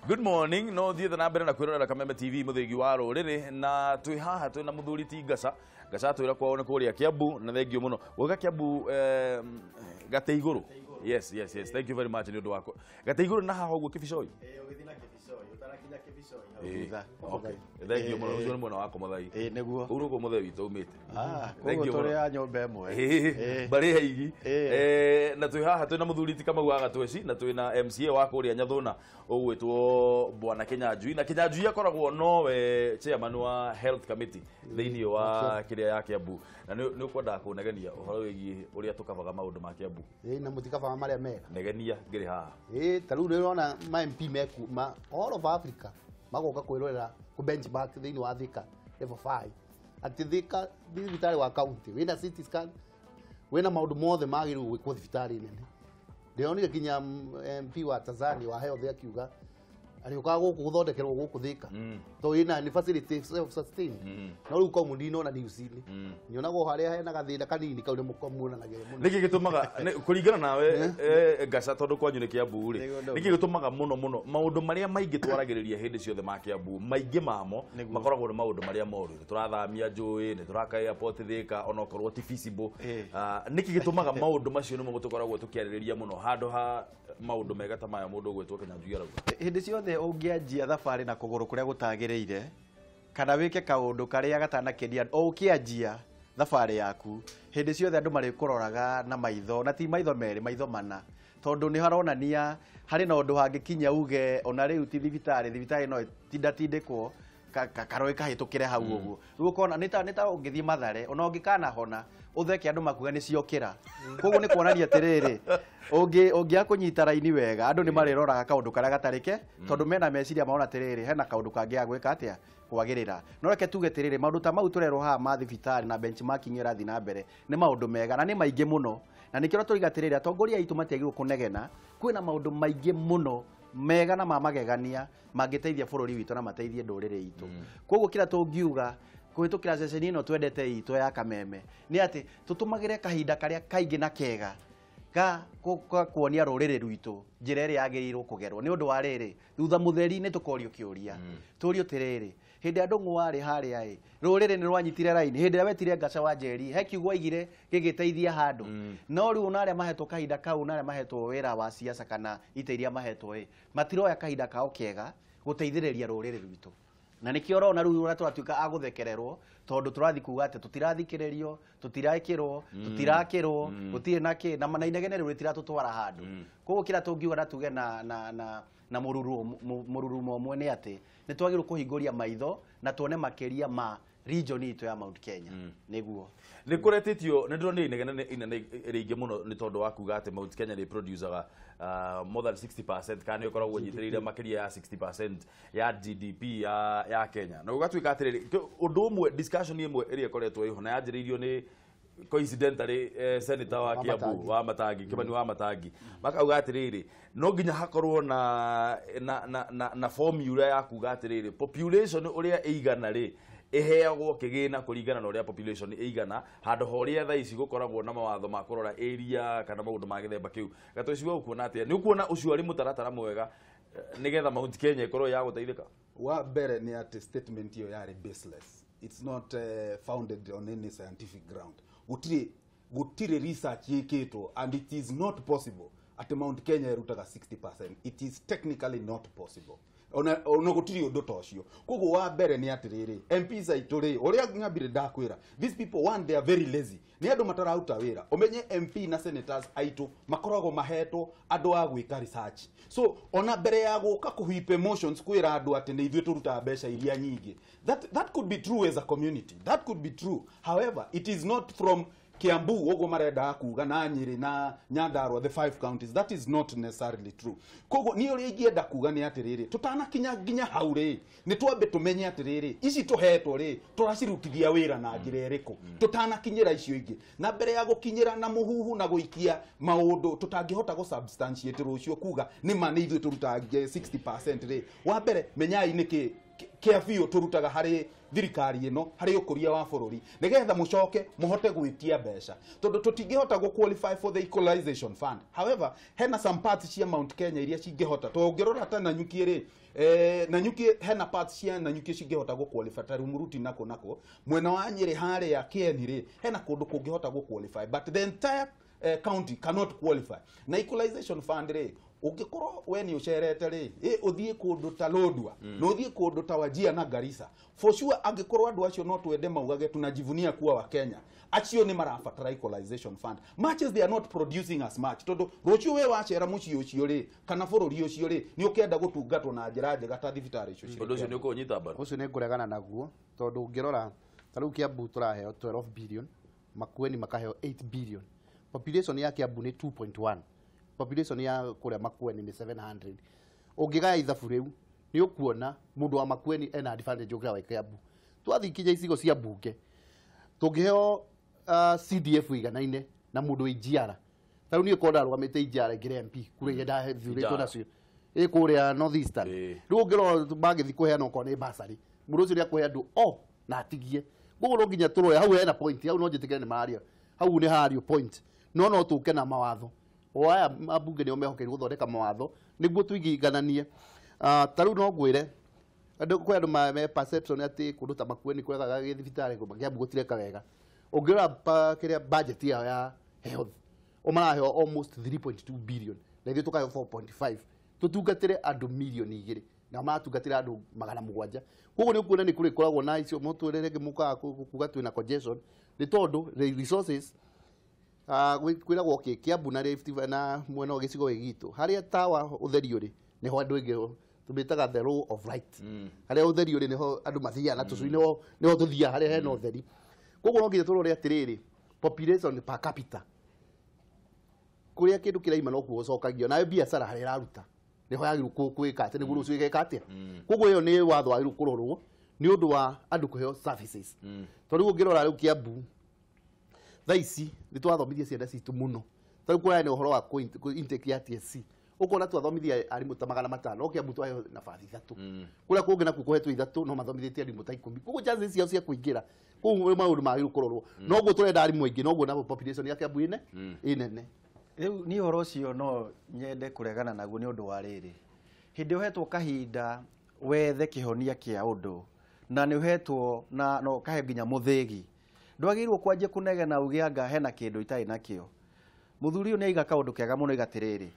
Good morning, no thiĩte na mbere na kwĩrorera Kameme TV mũthĩgi wa rũrĩrĩ, na twĩ haha twĩ na mũthuri ti Ngaca. Ngaca twĩra kwao nĩ kũrĩa Kiambu, na thengio mũno gwĩka Kiambu, gate igũrũ. Yes, yes, yes, thank you very much nĩ ũndũ wako gate igũrũ na haha ũguo Kibicoi. Ũgĩthiĩ na Kibicoi, ũtanakinya Kibicoi hau thutha. Okay, thengio mũno. Ũcio nĩ mwena wa Komothai. Ĩĩ nĩguo. Ũguo nĩguo mũthee witũ umĩte. Ah, Thengio koguo mũno. tũrĩ a nyũmba ĩmwe. Mbarĩ haigi. Na twĩ haha twĩ na mũthuri ti Kamau wa Gatweci, na twĩ na MCA wa kũrĩa Nyathũna ũgwĩtwo Bwana Kinyanjui, na Kinyanjui akoragwo nowe chairman wa health committee thĩinĩ wa kĩrĩa ya Kiambu, na nĩ ũkwendaga kũnegenia ũhoro wĩgiĩ ũrĩa tũkavaga maũndũ ma Kiambu. Ĩĩ, na mũtikabaga marĩa mega. Negenia ngĩrĩ haha. Ĩĩ, ta rĩu nĩ ũrona ma MP meku ma all of Africa magoka kwĩrorera kũ benchmark thĩinĩ wa Thika level 5, atĩ Thika thibitarĩ wa county wĩna CT scan, wĩna maũndũ mothe magĩrĩirwo gwĩkwo thibitarĩ nene. Ndĩronire kinya MP wa Tanzania wa health akiuga arĩũkaga gũkũ gũthondekerwo gũkũ Thika to ĩna nĩ facility self sustain. No rĩu kau ndinona news-inĩ, nyonaga o harĩa hena gathĩna kanini kau nĩ muonanagia mũno. Nĩkĩ gĩtũmaga kũringana nawe, Ngaca, tondũ kwanyu nĩ Kiambu rĩ, Nĩguo, nĩkĩ gĩtũmaga mũno mũno maũndũ marĩa maingĩ twaragĩrĩria hĩndĩ ciothe ma Kiambu, maingĩ mamo makoragwo nĩ maũndũ marĩa moru? Nĩ tũrathamia njũĩ, nĩ tũraka airport Thika onokorwo ti feasible. Nĩkĩ gĩtũmaga maũndũ macio nĩmo tũkoragwo tũkĩarĩrĩria mũno handũ ha maũndũ mega ta maya mũndũ ũgwĩtwo Kinyanjui arauga? Hĩndĩ ciothe ũngĩanjia thabarĩ na kũgũrũ kũrĩa gũtagĩrĩire, kana wĩke kaũndũ karĩa gatanakenia o ũkĩanjia thabarĩ yaku, hĩndĩ ciothe andũ marĩkũroraga na maitho, na ti maitho merĩ, maitho mana, tondũ nĩ haronania harĩ na ũndũ hangĩkinya uge ona rĩu ti thibitarĩ, thibitarĩ no ĩtindatindĩkwo karũĩ kahĩtũkĩre hau ũguo. Rĩu ũkona nĩ ta ũngĩthiĩ Mathare, ona ũngĩkanahona ũtheke, andũ makuga nĩ ciokĩra. Koguo nĩ kuonania atĩrĩrĩ, ũngĩaga kũnyita raini wega, andũ nĩ marĩroraga kaũndũ karĩa gatarĩke, tondũ mena meciria maona atĩrĩrĩ, hena kaũndũ kangĩaga gwĩka atĩa kwagĩrĩra. No reke tuge atĩrĩrĩ, maũndũ ta mau tũrerwo haha ma thibitarĩ na benchmarking ĩrathiĩ na mbere nĩ maũndũ mega na nĩ maingĩ mũno, na nĩkĩo tũriga atĩrĩrĩ, atongoria aitũ matiagĩrĩirwo kũnegena. Kwĩna maũndũ maingĩ mũno mega na ma magegania mangĩteithia bũrũri witũ na mateithie ndũrĩrĩ itũ. Koguo kĩrĩa tũngiuga kũhĩtũkĩra ceceni ĩno twendete itũ ya Kameme nĩ atĩ tũtũmagĩre kahinda karĩa kaingĩ na kega ga kuonia rũrĩrĩ rwitũ njĩra ĩrĩa yagĩrĩirwo kũgerwo, nĩ ũndũ wa rĩrĩ, thutha mũtheri nĩ tũkorio kĩũria tũrio atĩrĩrĩ, hĩndĩ ĩrĩa Ndũng'ũ warĩ harĩa ĩ, rũrĩrĩ nĩ rwanyitire raini? Hĩndĩ ĩrĩa wetire Ngaca wa Njeri, he kiugo aigire gĩgĩteithia handũ? No rĩu ona arĩa mahetwo kahinda kau na arĩa mahetwo wĩra wa siasa kana ite iria mahetwo ĩ, matiroya kahinda kao kega gũteithĩrĩria rũrĩrĩ rwitũ, na nĩkĩo ũrona rĩu ũrĩa tũratuĩka a gũthekererwo, tondũ tũrathiĩ kuga atĩ tũtirathikĩrĩrio, tũtirekĩrwo, tũtirakĩrwo, gũtirĩ na kĩ na inegene rĩu rĩtiratũtwara handũ. Koguo kĩrĩa tũngiuga na tuge na mũrurumo ũmwe nĩ atĩ nĩ twagĩrĩirwo kũhingũria maitho na tuone makĩria ma region itũ ya Mount Kenya nĩguo. Nĩ kũretĩtio, nĩ ndĩronire inegene inene rĩingĩ mũno nĩ tondũ wa kuga atĩ Mount Kenya nĩ producaga more than 60%, kana nĩ ĩkoragwo ĩnyitĩrĩire makĩria ya 60% ya GDP ya Kenya, na gũgatuĩka atĩrĩrĩ, ũndũ ũmwe, discussion ĩmwe ĩrĩa ĩkoretwo ĩho na yanjĩrĩirio nĩ coincidentally senator wa Kiambu Matangi. Wa Matangi, Kimani wa Matangi, makauga atĩrĩrĩ, no nginya hakorwo na formula ya kuga atĩrĩrĩ, population ũrĩa ĩigana rĩ, ĩheagwo kĩgĩna kũringana na ũrĩa population ĩigana, handũ ha ũrĩa thaa ici gũkoragwo na mawatho ma kũrora area kana maũndũ ma gĩthemba kĩu. Gatweci, we ũkuona atĩa? Nĩ ũkuona ũcio arĩ mũtaratara mwega, nĩgetha Mount Kenya ĩkorwo ya gũteithĩka? Wa mbere nĩ atĩ statement ĩyo yarĩ baseless. It's not founded on any scientific ground. Gũtirĩ research yĩkĩtwo, and it is not possible atĩ Mount Kenya ĩrutaga 60%. It is technically not possible. Ona gũtirĩ ũndũ ta ũcio. Koguo wa mbere nĩ atĩrĩrĩ, MPs aitũ rĩ, ũrĩa ng'ambire ndakwĩra, these people, one, they are very lazy, nĩ andũ matararuta wĩra. Ũmenye MP na senators aitũ makoragwo mahetwo andũ a gwĩka research, so ona mbere ya gũka kũhip emotions kwĩra andũ atĩ nĩ ithuĩ tũrutaga mbeca iria nyingĩ, that could be true as a community, that could be true. However, it is not from Kiambu ũguo marendaga kuga, na Nyĩrĩ na Nyandarua, the five counties. That is not necessarily true. Koguo niĩ ũrĩa ingĩenda kuga nĩ atĩrĩrĩ, tũtanakinya nginya hau rĩ, nĩ twambe tũmenye atĩrĩrĩ, ici tũhetwo rĩ, tũracirutithia wĩra na njĩra ĩrĩkũ, tũtanakinyĩra icio ingĩ. Na mbere ya gũkinyĩra na mũhuhu na gũikia maũndũ tũtangĩhota gũ substantiate rũciũ kuga nĩ ma nĩ ithuĩ tũrutaga 60% rĩ, wa mbere menyai nĩkĩ Kia biũ tũrutaga harĩ thirikari ĩno harĩ ũkũria wa bũrũri nĩgetha mũcoke mũhote gwĩtia mbeca tondũ tũtingĩhota gũ qualify for the equalization fund. However, hena some parts cia Mount Kenya iria cingĩhota, tondũ ũngĩrora ta Nanyuki rĩ, Nanyuki hena parts cia Nanyuki cingĩhota gũ qualify ta Rumuruti nako nako mwena wa Nyĩrĩ harĩa Kieni rĩ, hena kũndũ kũngĩhota gũ qualify, but the entire county cannot qualify. Na equalization fund rĩ, ũngĩkorwo we nĩ ũcerete rĩ, ũthiĩ kũndũ ta Lodwar, na ũthiĩ kũndũ ta Wajir na Garissa, for sure angĩkorwo andũ acio no twende maugage tunajivunia kuwa wa Kenya, acio nĩ marabatara equalization fund, much as they are not producing as much, tondũ rũciũ we wacera mũciĩ ũcio rĩ, kana bũrũri ũcio rĩ, nĩ ũkenda gũtungatwo na njĩra njega ta thibitarĩ icio cirĩ Ũndũ ũcio Kenya. nĩ ũkũnyita mbaru? Ũcio nĩ ngũregana naguo, tondũ ũngĩrora ta rĩu Kiambu tũraheo 12 billion, Makueni makaheo 8 billion, population ya Kiambu nĩ 2.1, population ya kũrĩa Makueni nĩ 700. Ũngĩgaya ithabu rĩu nĩ ũkuona mũndũ wa Makueni ena advantage gũkĩra wa Kiambu. Twathiĩ kinya icigo cia mbunge tũngĩheo CDF iganaine na mũndũ wĩ Ijiara, ta rĩu niĩ korwo ndarũgamĩte Ijiara ngĩre MP kũrĩa iria ndathurĩtwo Ijara. nacio ĩ kũrĩa North Eastern, rĩu ũngĩrora mangĩthiĩ kũheana okorwo nĩ basarĩ, mũndũ ũcio nĩ akũhe andũ o na atigie. Koguo no nginya tũrore hau hena point, hau no njĩtĩkĩre nĩ maria, hau nĩ hario point, no tũke na mawatho o aya ambunge nĩo mehokeirwo gũthondeka mawatho nĩguo tũigananie. Ta rĩu no ngwĩre andũ, kwĩ andũ me perception atĩ kũndũ ta Makueni kwegaga gĩthibitarĩ, Kiambu gũtireka wega. Ũngĩrora kĩrĩa budget yao ya health, o maraheo almost 3.2 billion na ithuĩ tũkaheo 4.5 tũtungatĩre andũ mirioni 2, na maratungatĩra andũ 700. Koguo nĩ ũkuona nĩ kũrĩ koragwo na icio mũtũrĩre rĩngĩ mũkaga kuga twĩna congestion nĩ tondũ the resources kwĩragwo okay, Kiambu na Rift Valley na mwena wa gĩcigo gĩkĩ gitũ harĩa tawa ũtheri ũrĩ nĩho andũ aingĩ tũmĩtaga the law of light, harĩa ũtheri ũrĩ nĩho andũ mathiaga na tũcui, nĩho tũthiaga harĩa hena ũtheri. Koguo no nginya tũrore atĩrĩrĩ, population per capita kũrĩa kĩndũ kĩraima nokuo gũcokagio, nayo biacara harĩa ĩraruta nĩho yagĩrĩirwo kwĩka atĩ nĩguo rũciũ ĩgeka atĩa. Koguo ĩyo nĩ watho wagĩrĩirwo kũrorwo nĩ ũndũ wa andũ kũheo services, tondũ rĩu ũngĩrora rĩu Kiambu thaa ici nĩ twathomithia ciana citũ mũno. Ta rĩu kũraya nĩ ũhoro wa intake ya TSC, ũkona twathomithia arimũ ta 500, no Kiambu twaheo nabathi 3, kũrĩa kũngĩ nakuo kũhetwo 3, no mathomithĩtie arimũ ta 10. Koguo chances ciao cia kũingĩra kũu nĩ maũndũ magĩrĩirwo kũrorwo. Noguo tũrenda arimũ aingĩ, noguo nabo population ya Kiambu ĩne ĩnene. Rĩu niĩ ũhoro ũcio no nyende kũregana naguo nĩ ũndũ wa rĩrĩ, hĩndĩ ũhetwo kahinda wethe kĩhonia kĩa ũndũ na nĩ ũhetwo na no ũkahe nginya mũthĩgi, ndwagĩrĩirwo kwanjia kũnegena uge anga hena kĩndũ itarĩ nakĩo. Mũthuri ũyũ nĩ aiga kaũndũ kega mũno, aiga atĩrĩrĩ,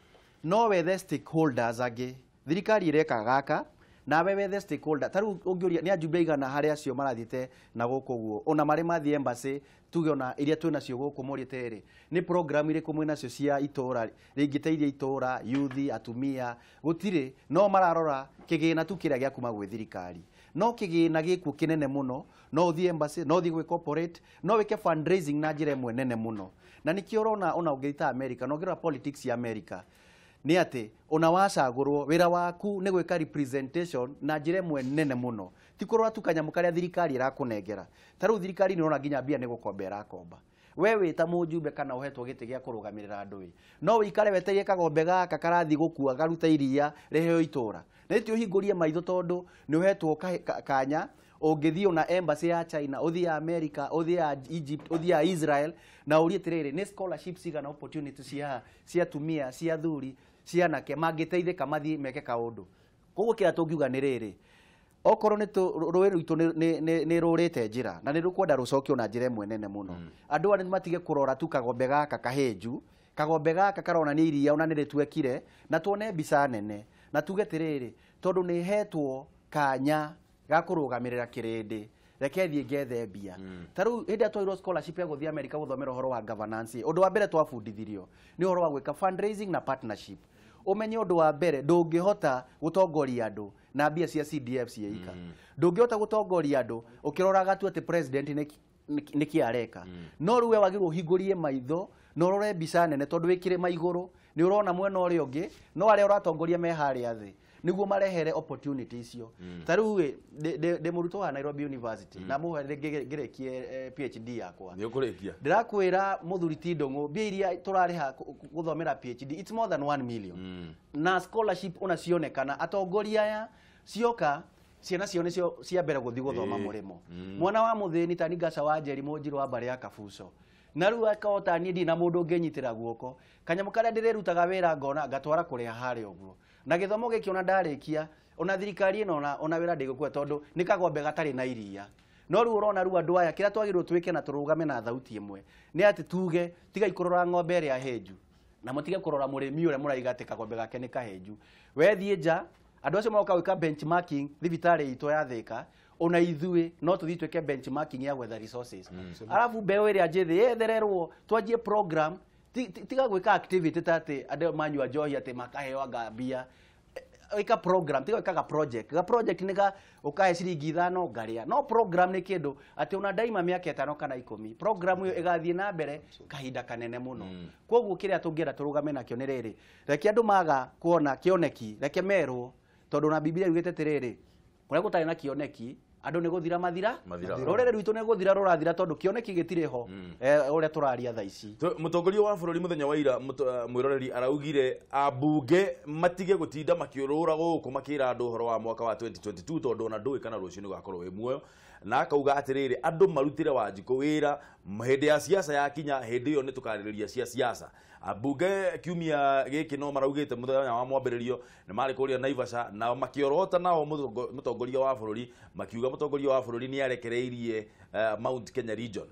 no wethe stakeholders angĩ, thirikari ĩreka gaka nawe wethe stakeholder. Ta rĩu ũngĩũria nĩ ajumbe aigana harĩ acio marathiĩte na gũkũ ũguo, ona marĩ mathiĩ embassy, tuge ona iria twĩ nacio gũkũ, morie atĩrĩrĩ, nĩ program irĩkũ mwĩ nacio cia itũra rĩngĩteithia itũra, youth, atumia? Gũtirĩ. No mararora kĩgĩna tu kĩrĩa gĩa kuma gwĩ thirikari, no kĩgĩna gĩkuo kĩnene mũno. No ũthiĩ embassy, no ũthiĩ gwĩ corporate, no wĩke fundraising na njĩra ĩmwe nene mũno. Na nĩkĩo ũrona ona ũngĩta America na ũngĩrora politics ya America nĩ atĩ ona wacagũrwo wĩra waku nĩ gwĩka representation na njĩra ĩmwe nene mũno, ti kũrora tu kanyamũ karĩa thirikari ĩrakũnengera. Ta rĩu thirikari nĩ ũrona nginya mbia nĩ gũkomba ĩrakomba. We wĩ ta mũjumbe kana ũhetwo gĩtĩ gĩa kũrũgamĩrĩra andũ ĩ, no wĩikare wetereire kagombe gaka karathiĩ gũkua karuta iria rĩheo itũra, na ti ũhingũrie maitho, tondũ nĩ ũhetwo kanya ũngĩthiĩ ona embassy ya China, ũthiĩ ya America, ũthiĩ ya Egypt, ũthiĩ ya Israel na ũrie atĩrĩrĩ, nĩ scholarship cigana, opportunity cia atumia, cia athuri, cia anake mangĩteithĩka mathiĩ meke kaũndũ. Koguo kĩrĩa tũngiuga nĩ rĩrĩ, okorwo nĩ rũĩ rwitũ nĩ rũrĩte njĩra na nĩ rũkwenda rũcokio na njĩra ĩmwe nene mũno, andũ aya nĩ matige kũrora tu kagombe gaka kahĩnju, kagombe gaka karonania iria ona nĩ rĩtuekire, na tuone mbica nene na tuge atĩrĩrĩ, tondũ nĩ hetwo kanya ga kũrũgamĩrĩra kĩrĩndĩ, reke thiĩ ngethe mbia. Ta rĩu hĩndĩ ĩrĩa twaheirwo scholarship ya gũthiĩ America gũthomera ũhoro wa governance, ũndũ wa mbere twabundithirio nĩ ũhoro wa gwĩka fundraising na partnership. Ũmenye ũndũ wa mbere, ndũngĩhota gũtongoria andũ na mbia cia CDF ciĩika, ndũngĩhota gũtongoria andũ ũkĩroraga tu atĩ president nĩkĩ areka. No rĩu we wagĩrĩirwo ũhingũrie maitho na ũrore mbica nene, tondũ wĩ kĩrĩma igũrũ nĩ ũrona mwena ũrĩa ũngĩ, no arĩa ũratongoria me harĩa thĩ nĩguo marehere opportunity icio. Ta rĩu ĩ, ndĩ mũrutwo wa Nairobi University na mũhe ngĩrĩkie PhD yakwa. Nĩ ũkũrĩkia. Ndĩrakwĩra mũthuri ti Ndũng'ũ, mbia iria tũrarĩha gũthomera PhD, it's more than 1 million, na scholarship ona cionekana atongoria aya cioka Ciana ciao nĩcio cia mbere gũthiĩ gũthoma mũrĩmo. Mwana wa mũthĩni ta Ngaca wa Njeri Mũnjirũ wa mbarĩ ya Kabuco. Na rĩu akorwo ta niĩ ndirĩ na mũndũ ũngĩnyitĩra guoko, kanyamũ karĩa ndĩrĩrutaga wĩra ngona ngatwara kũrĩha harĩa ũguo. Na gĩthomo gĩkĩ ona ndarĩkia, ona thirikari ĩno ona wĩra ndĩgũkua tondũ nĩ kagombe gatarĩ na iria. No rĩu ũrona rĩu andũ aya kĩrĩa twagĩrĩirwo twĩke na tũrũgame na thauti ĩmwe nĩ atĩ tuge tigai kũrora ng'ombe ĩrĩa hĩnju na mũtige kũrora mũrĩmi ũrĩa mũraiga atĩ kagombe gake nĩ kahĩnju. Wethiĩ nja andũ acio magoka gwĩka benchmarking thibitarĩ itũ ya Thĩka, ona ithuĩ no tũthiĩ twĩke benchmarking ya gwetha resources. Arabu mbeũ ĩrĩa njĩthĩ yethererwo twanjie program tiga gwĩka activity ta atĩ andũ manyua njohi atĩ makaheo anga mbia. Ĩka program tiga gwĩkaga project. Ga project nĩ ga ũkahe ciringi 5 ngarĩa. No program nĩ kĩndũ atĩ ona ndaima mĩaka 5 kana 10 program ĩyo ĩgathiĩ na mbere kahinda kanene mũno. Koguo kĩrĩa tũngĩenda tũrũgame nakĩo nĩ rĩrĩ, reke andũ maga kuona kĩoneki, reke merwo, tondũ na Biblia yugĩte atĩrĩrĩ, kũrĩa gũtarĩ na kĩoneki andũ nĩ gũthira mathira. Rũrĩrĩ rwitũ nĩ gũthira rũrathira tondũ kĩoneki gĩtirĩ ho ũrĩa tũraria thaa ici. Mũtongoria wa bũrũri mũthenya wa ira mwĩroreri araugire ambunge matige gũtinda makĩũrũra gũkũ makĩra andũ ũhoro wa mwaka wa 2022 tondũ ona ndũĩ kana rũciũ nĩ gũgakorwo wĩ muoyo, na akauga atĩrĩrĩ andũ marutĩre Wanjikũ wĩra hĩndĩ ya siasa yakinya, hĩndĩ ĩyo nĩ tũkarĩrĩria cia siasa. Ambunge kiumia gĩkĩ no maraugĩte mũthenya wa mwambĩrĩrio nĩ marĩ kũrĩa Naivasha na makĩorota nao mũtongoria wa bũrũri makiuga mũtongoria wa bũrũri nĩ arekereirie Mount Kenya region.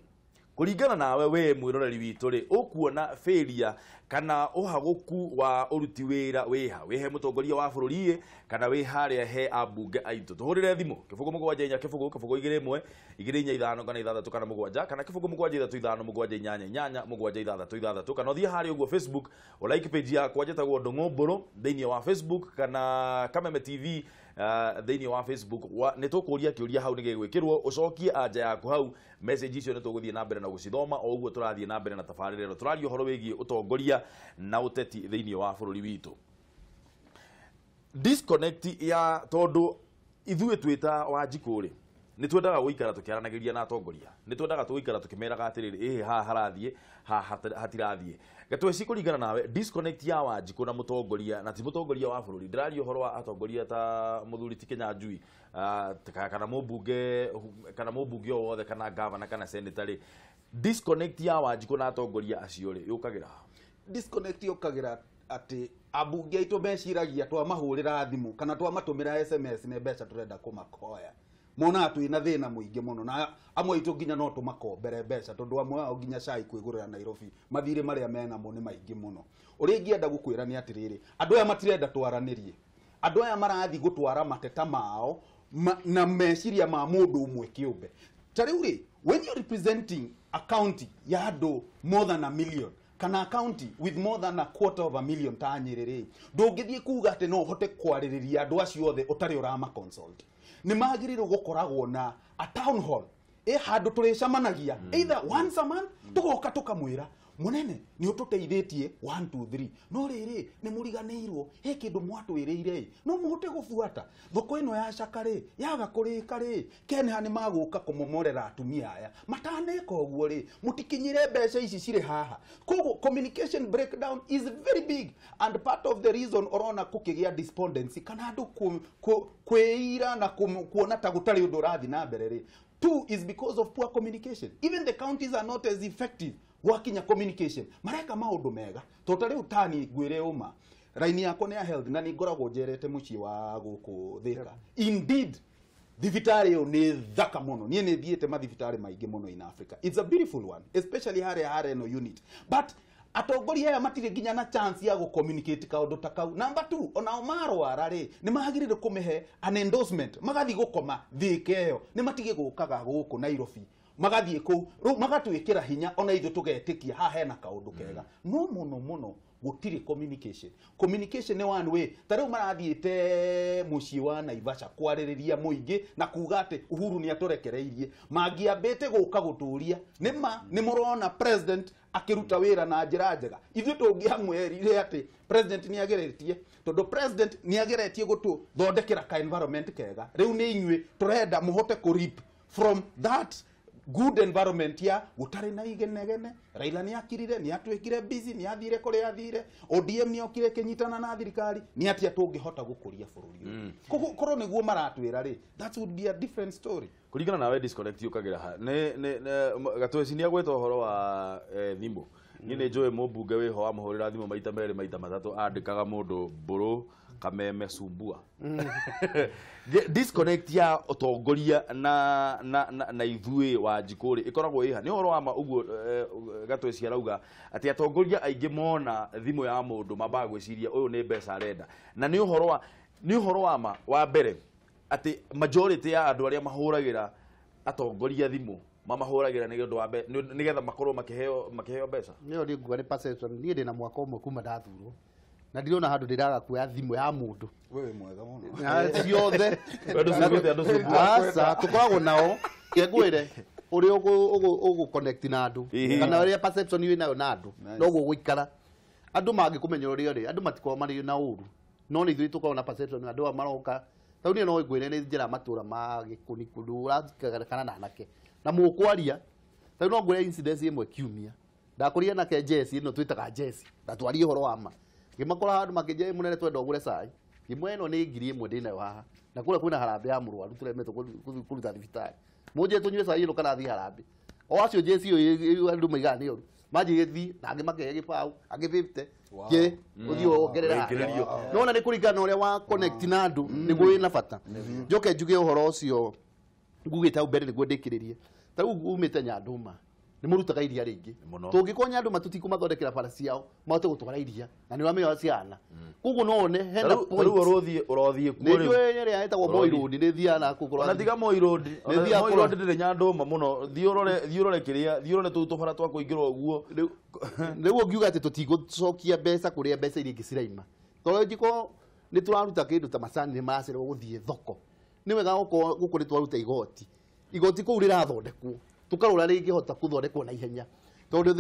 Kũringana nawe we mwĩroreri witũ rĩ, ũkuona failure kana ũhagũku wa ũruti wĩra wĩha wĩhe mũtongoria wa bũrũri kana wĩ harĩa he ambunge aitũ? Tũhũrĩre thimũ 0 7 4 0 0 2 1 2 4 5 kana 6 kana 7 kana 0 7 3 5 7 8 8 7 6 6 kana ũthiĩ harĩa ũguo Facebook o like page yakwa njĩtagwo Ndung'u Mbũrũ thĩinĩ wa Facebook kana Kameme TV thĩinĩ wa Facebook. Nĩ tũkũria kĩũria hau nĩ gĩgwĩkĩrwo ũcokie anja yaku hau, message icio nĩ tũgũthiĩ na mbere na gũcithoma o ũguo tũrathiĩ na mbere na tabarĩra ĩno. Tũraria ũhoro wĩgiĩ ũtongoria na ũteti thĩinĩ wa bũrũri witũ. Disconnect ya tondũ ithuĩ twĩta Wanjikũ rĩ, nĩ twendaga gũikara tũkĩaranagĩria na atongoria, nĩ twendaga tũgũikara tũkĩmeraga atĩrĩrĩ, ĩhĩ haha harathiĩ haha hatirathiĩ. Gatweci, kũringana nawe disconnect ya Wanjikũ na mũtongoria, na ti mũtongoria wa bũrũri, ndĩraria ũhoro wa atongoria ta mũthuri ti Kinyanjui kana mũmbunge kana mũmbunge o wothe kana gavana kana senator rĩ, disconnect ya Wanjikũ na atongoria acio rĩ yũkagĩra? Disconnect yũkagĩra atĩ ambunge aitũ meciragia twamahũrĩra thimũ kana twamatũmĩra SMS nĩ mbeca tũrenda kũmakoya. Monaga twĩna thĩna mũingĩ mũno na amwe aitũ nginya no tũmakombere mbeca tondũ amwe ao nginya cai kwĩgũrĩra Nairobi mathirĩ marĩa menamo nĩ maingĩ mũno. Ũrĩa ingĩenda gũkwĩra nĩ atĩrĩrĩ, andũ aya matirenda twaranĩrie, andũ aya marathiĩ gũtwara mateta mao na meciria ma mũndũ ũmwe kĩũmbe. Ta rĩu rĩ, when you're representing a county ya andũ more than a million kana a county with more than a quarter of a million ta Nyĩrĩ rĩ, ndũngĩthiĩ kuga atĩ no ũhote kwarĩrĩria andũ acio othe ũtarĩ ũrama consult. Nĩ magĩrĩirwo gũkoragwo na a town hall ĩ handũ tũrĩcemanagia either once a month, tũgoka tũkamwĩra mũnene nĩ ũtũteithĩtie 1 2 3, no rĩrĩ nĩ mũriganĩirwo he kĩndũ mwatwĩrĩire no mũhote gũbuata thoko ĩno ya Caka rĩ yaga kũrĩka rĩ Kenha nĩ magũka kũmomorera atumia aya mataneka ũguo rĩ mũtikinyĩre mbeca ici cirĩ haha. Koguo communication breakdown is very big and part of the reason ũrona kũkĩgĩa despondency kana andũ kwĩira na kuona ta gũtarĩ ũndũ ũrathiĩ na mbere rĩ, two is because of poor communication. Even the counties are not as effective gwakinya communication. Mareka maũndũ mega to ta rĩu tani ngwĩre ũma raini yakwa nĩ ya health na nĩ ngoragwo njerete mũciĩ wa gũkũ Thĩka. Indeed thibitarĩ ĩyo nĩ thaka mũno, niĩ nĩ thiĩte mathibitarĩ maingĩ mũno in Africa. It's a beautiful one especially harĩa harĩa ĩno unit, but atongoria aya matirĩ nginya na chance ya gũ-communicate kaũndũ ta kau. Number 2, onao marwara rĩ nĩ magĩrĩire kũmĩhe an endorsement, magathiĩ gũkoma Thĩka ĩyo, nĩ matige gũkaga gũkũ Nairobi, magathiĩ kũu rĩu magatwĩkĩra hinya ona ithuĩ tũgetĩkia haha hena kaũndũ kega. No mũno mũno gũtirĩ communication. Communication nĩ one way. Ta rĩu marathiĩte mũciĩ wa Naivasha kwarĩrĩria mũingĩ na kuga atĩ Uhuru nĩ atũrekereirie, mangĩambĩte gũka gũtũria nĩ ma nĩ mũrona president akĩruta wĩra na njĩra njega. Ithuĩ tũngĩamwĩrire atĩ president nĩ ageretie, tondũ president nĩ ageretie gũtũthondekera ka environment kega, rĩu nĩ inyuĩ tũrenda mũhote kũ reap from that Good environment ya gutari na igenegene. Raila ni akirire, ni atwikire busy, ni athire kuria athire. ODM ni okire kinyitana na thirikari, ni atia tungihota gukuria bururi uyu. Koguo korwo niguo maratwira ri, that would be a different story. Kuringana nawe disconnect yukagira ha ne Gatweci ni agweta uhoro wa thimũ. Niĩ nĩ njũĩ mũmbunge wĩho wamũhũrĩra thimũ maita merĩ maita matatũ andĩkaga mũndũ mbũrũ kameme sumbua. Disconnect ya ũtongoria na ithuĩ wa njikũ rĩ ĩkoragwo ĩha nĩ ũhoro wa ma ũguo. Gatweci arauga atĩ atongoria aingĩ mona thimũ ya mũndũ mambaga gwĩciria ũyũ nĩ mbeca arenda, na nĩ ũhoro wa ma wa mbere atĩ majority ya andũ arĩa mahũragĩra atongoria thimũ mamahũragĩra nĩ ũndũ wa nĩgetha makorwo makĩheo mbeca. Nĩyo nĩ nguga nĩ perception. Niĩ ndĩ na mwaka ũmwe kuma ndathurwo na ndirona handũ ndĩraga kuoya thimũ ya mũndũ. Wewe mwega mũno. Ciothe aca tũkoragwo nao kengwĩre ũrĩa ũgũ-connect na andũ kana ũrĩa perception wĩ nayo na andũ noguo ũgũikara. Andũ mangĩkũmenya ũrĩa ũrĩ, andũ matikoragwo marĩ na ũru, no nĩ ithuĩ tũkoragwo na perception andũ aya maroka. Tau niĩ no ngwĩre nĩ njĩra matũra ma gĩkũni kũndũ ũraikara na anake na mũkwaria. Tau no ngwĩre incident ĩmwe kiumia ndakũria nake Jesse ĩno twĩtaga Jesse na twarie ũhoro wa ma ngĩmakora handũ makĩnjĩra mũnene twenda ũgũre cai, ngĩmwĩra ĩno nĩ 1000 ndĩnayo haha na kũrĩa kwĩna harambĩ ya mũrwaru tũremetwo kũruta thibitarĩ, mũnjĩre tũnyue cai ĩno kana thiĩ harambĩ. O acio Jesse ũyũ andũ maigaga nĩ ũru manjĩre thiĩ na angĩ makehe gĩbaũ angĩ 50 kĩ ũthiĩ wongerera. Nona nĩ kũringana na ũrĩa wa connect na andũ nĩguo wĩna bata. Njoke njuge ũhoro ũcio ngugĩte hau mbere nĩguo ndĩkĩrĩrie. Ta rĩu umĩte Nyandũma nĩ mũrutaga iria rĩingĩ, tũngĩkorwo Nyandũma tũtikũmathondekera bara ciao mahote gũtwara iria na nĩ ũramenya ciana. Koguo no one hena point. Rĩu ũrothiĩ kuo rĩu. Nĩ njũĩ ĩrĩa ĩtagwo Moi Road, nĩ thiaga na kũu. Ona tiga Moi Road, Moi Road ndĩrĩ Nyandũma mũno. Thiĩ ũrore kĩrĩa, thiĩ ũrore tũu tũbara twa kũingĩra ũguo. Rĩu ũngiuga atĩ tũtigũcokia mbeca kũrĩa mbeca iria ingĩ ciraima, tondũ angĩkorwo nĩ tũraruta kĩndũ ta macani nĩ maracererwo gũthiĩ thoko, nĩ wega gũkorwo gũkũ nĩ twaruta igoti, igoti kũu rĩrathondekwo tukarora rĩngĩhota kũthondekwo na ihenya, tondũ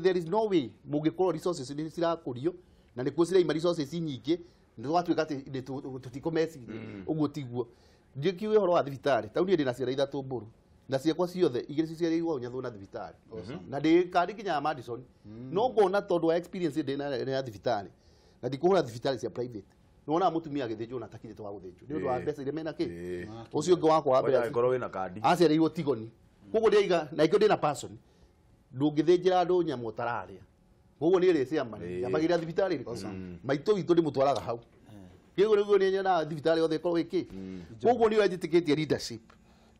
there is no way mũngĩkorwo resources nĩ cirakũrio na nĩkuo ciraima resources nyingĩ nĩ twatuĩka atĩ tũtikũmeciria ũguo tiguo. Njĩkiuge ũhoro wa thibitarĩ, tau niĩ ndĩna ciana ithatũ mbũrũ na ciakwa ciothe igĩrĩ ciciarĩirwo Nyathũna thibitarĩ na ndĩ kandi nginya ya Madison, no ngona tondũ wa experience ndĩ na thibitarĩ na ndikũhũra thibitarĩ cia private. Nĩwonaga mũtumia agĩthĩnjwo na atakinyĩte wa gũthĩnjwo nĩ ũndũ wa mbeca iria mena kĩ. Ũcio ũngĩ wakwa wa mbere angĩkorwo wĩna kandi aciarĩirwo Tigoni, koguo ndĩraiga na ikĩo ndĩna passion ndũngĩthĩnjĩra andũ nyama ũtararĩa, koguo niĩ rĩ ciama nyambagĩrĩra thibitarĩ rĩ maitũ witũ ndĩmũtwaraga hau, kĩguo nĩguo niĩ nyonaga thibitarĩ yothe ĩkorwo ĩkĩ. Koguo niĩ njĩtĩkĩtie leadership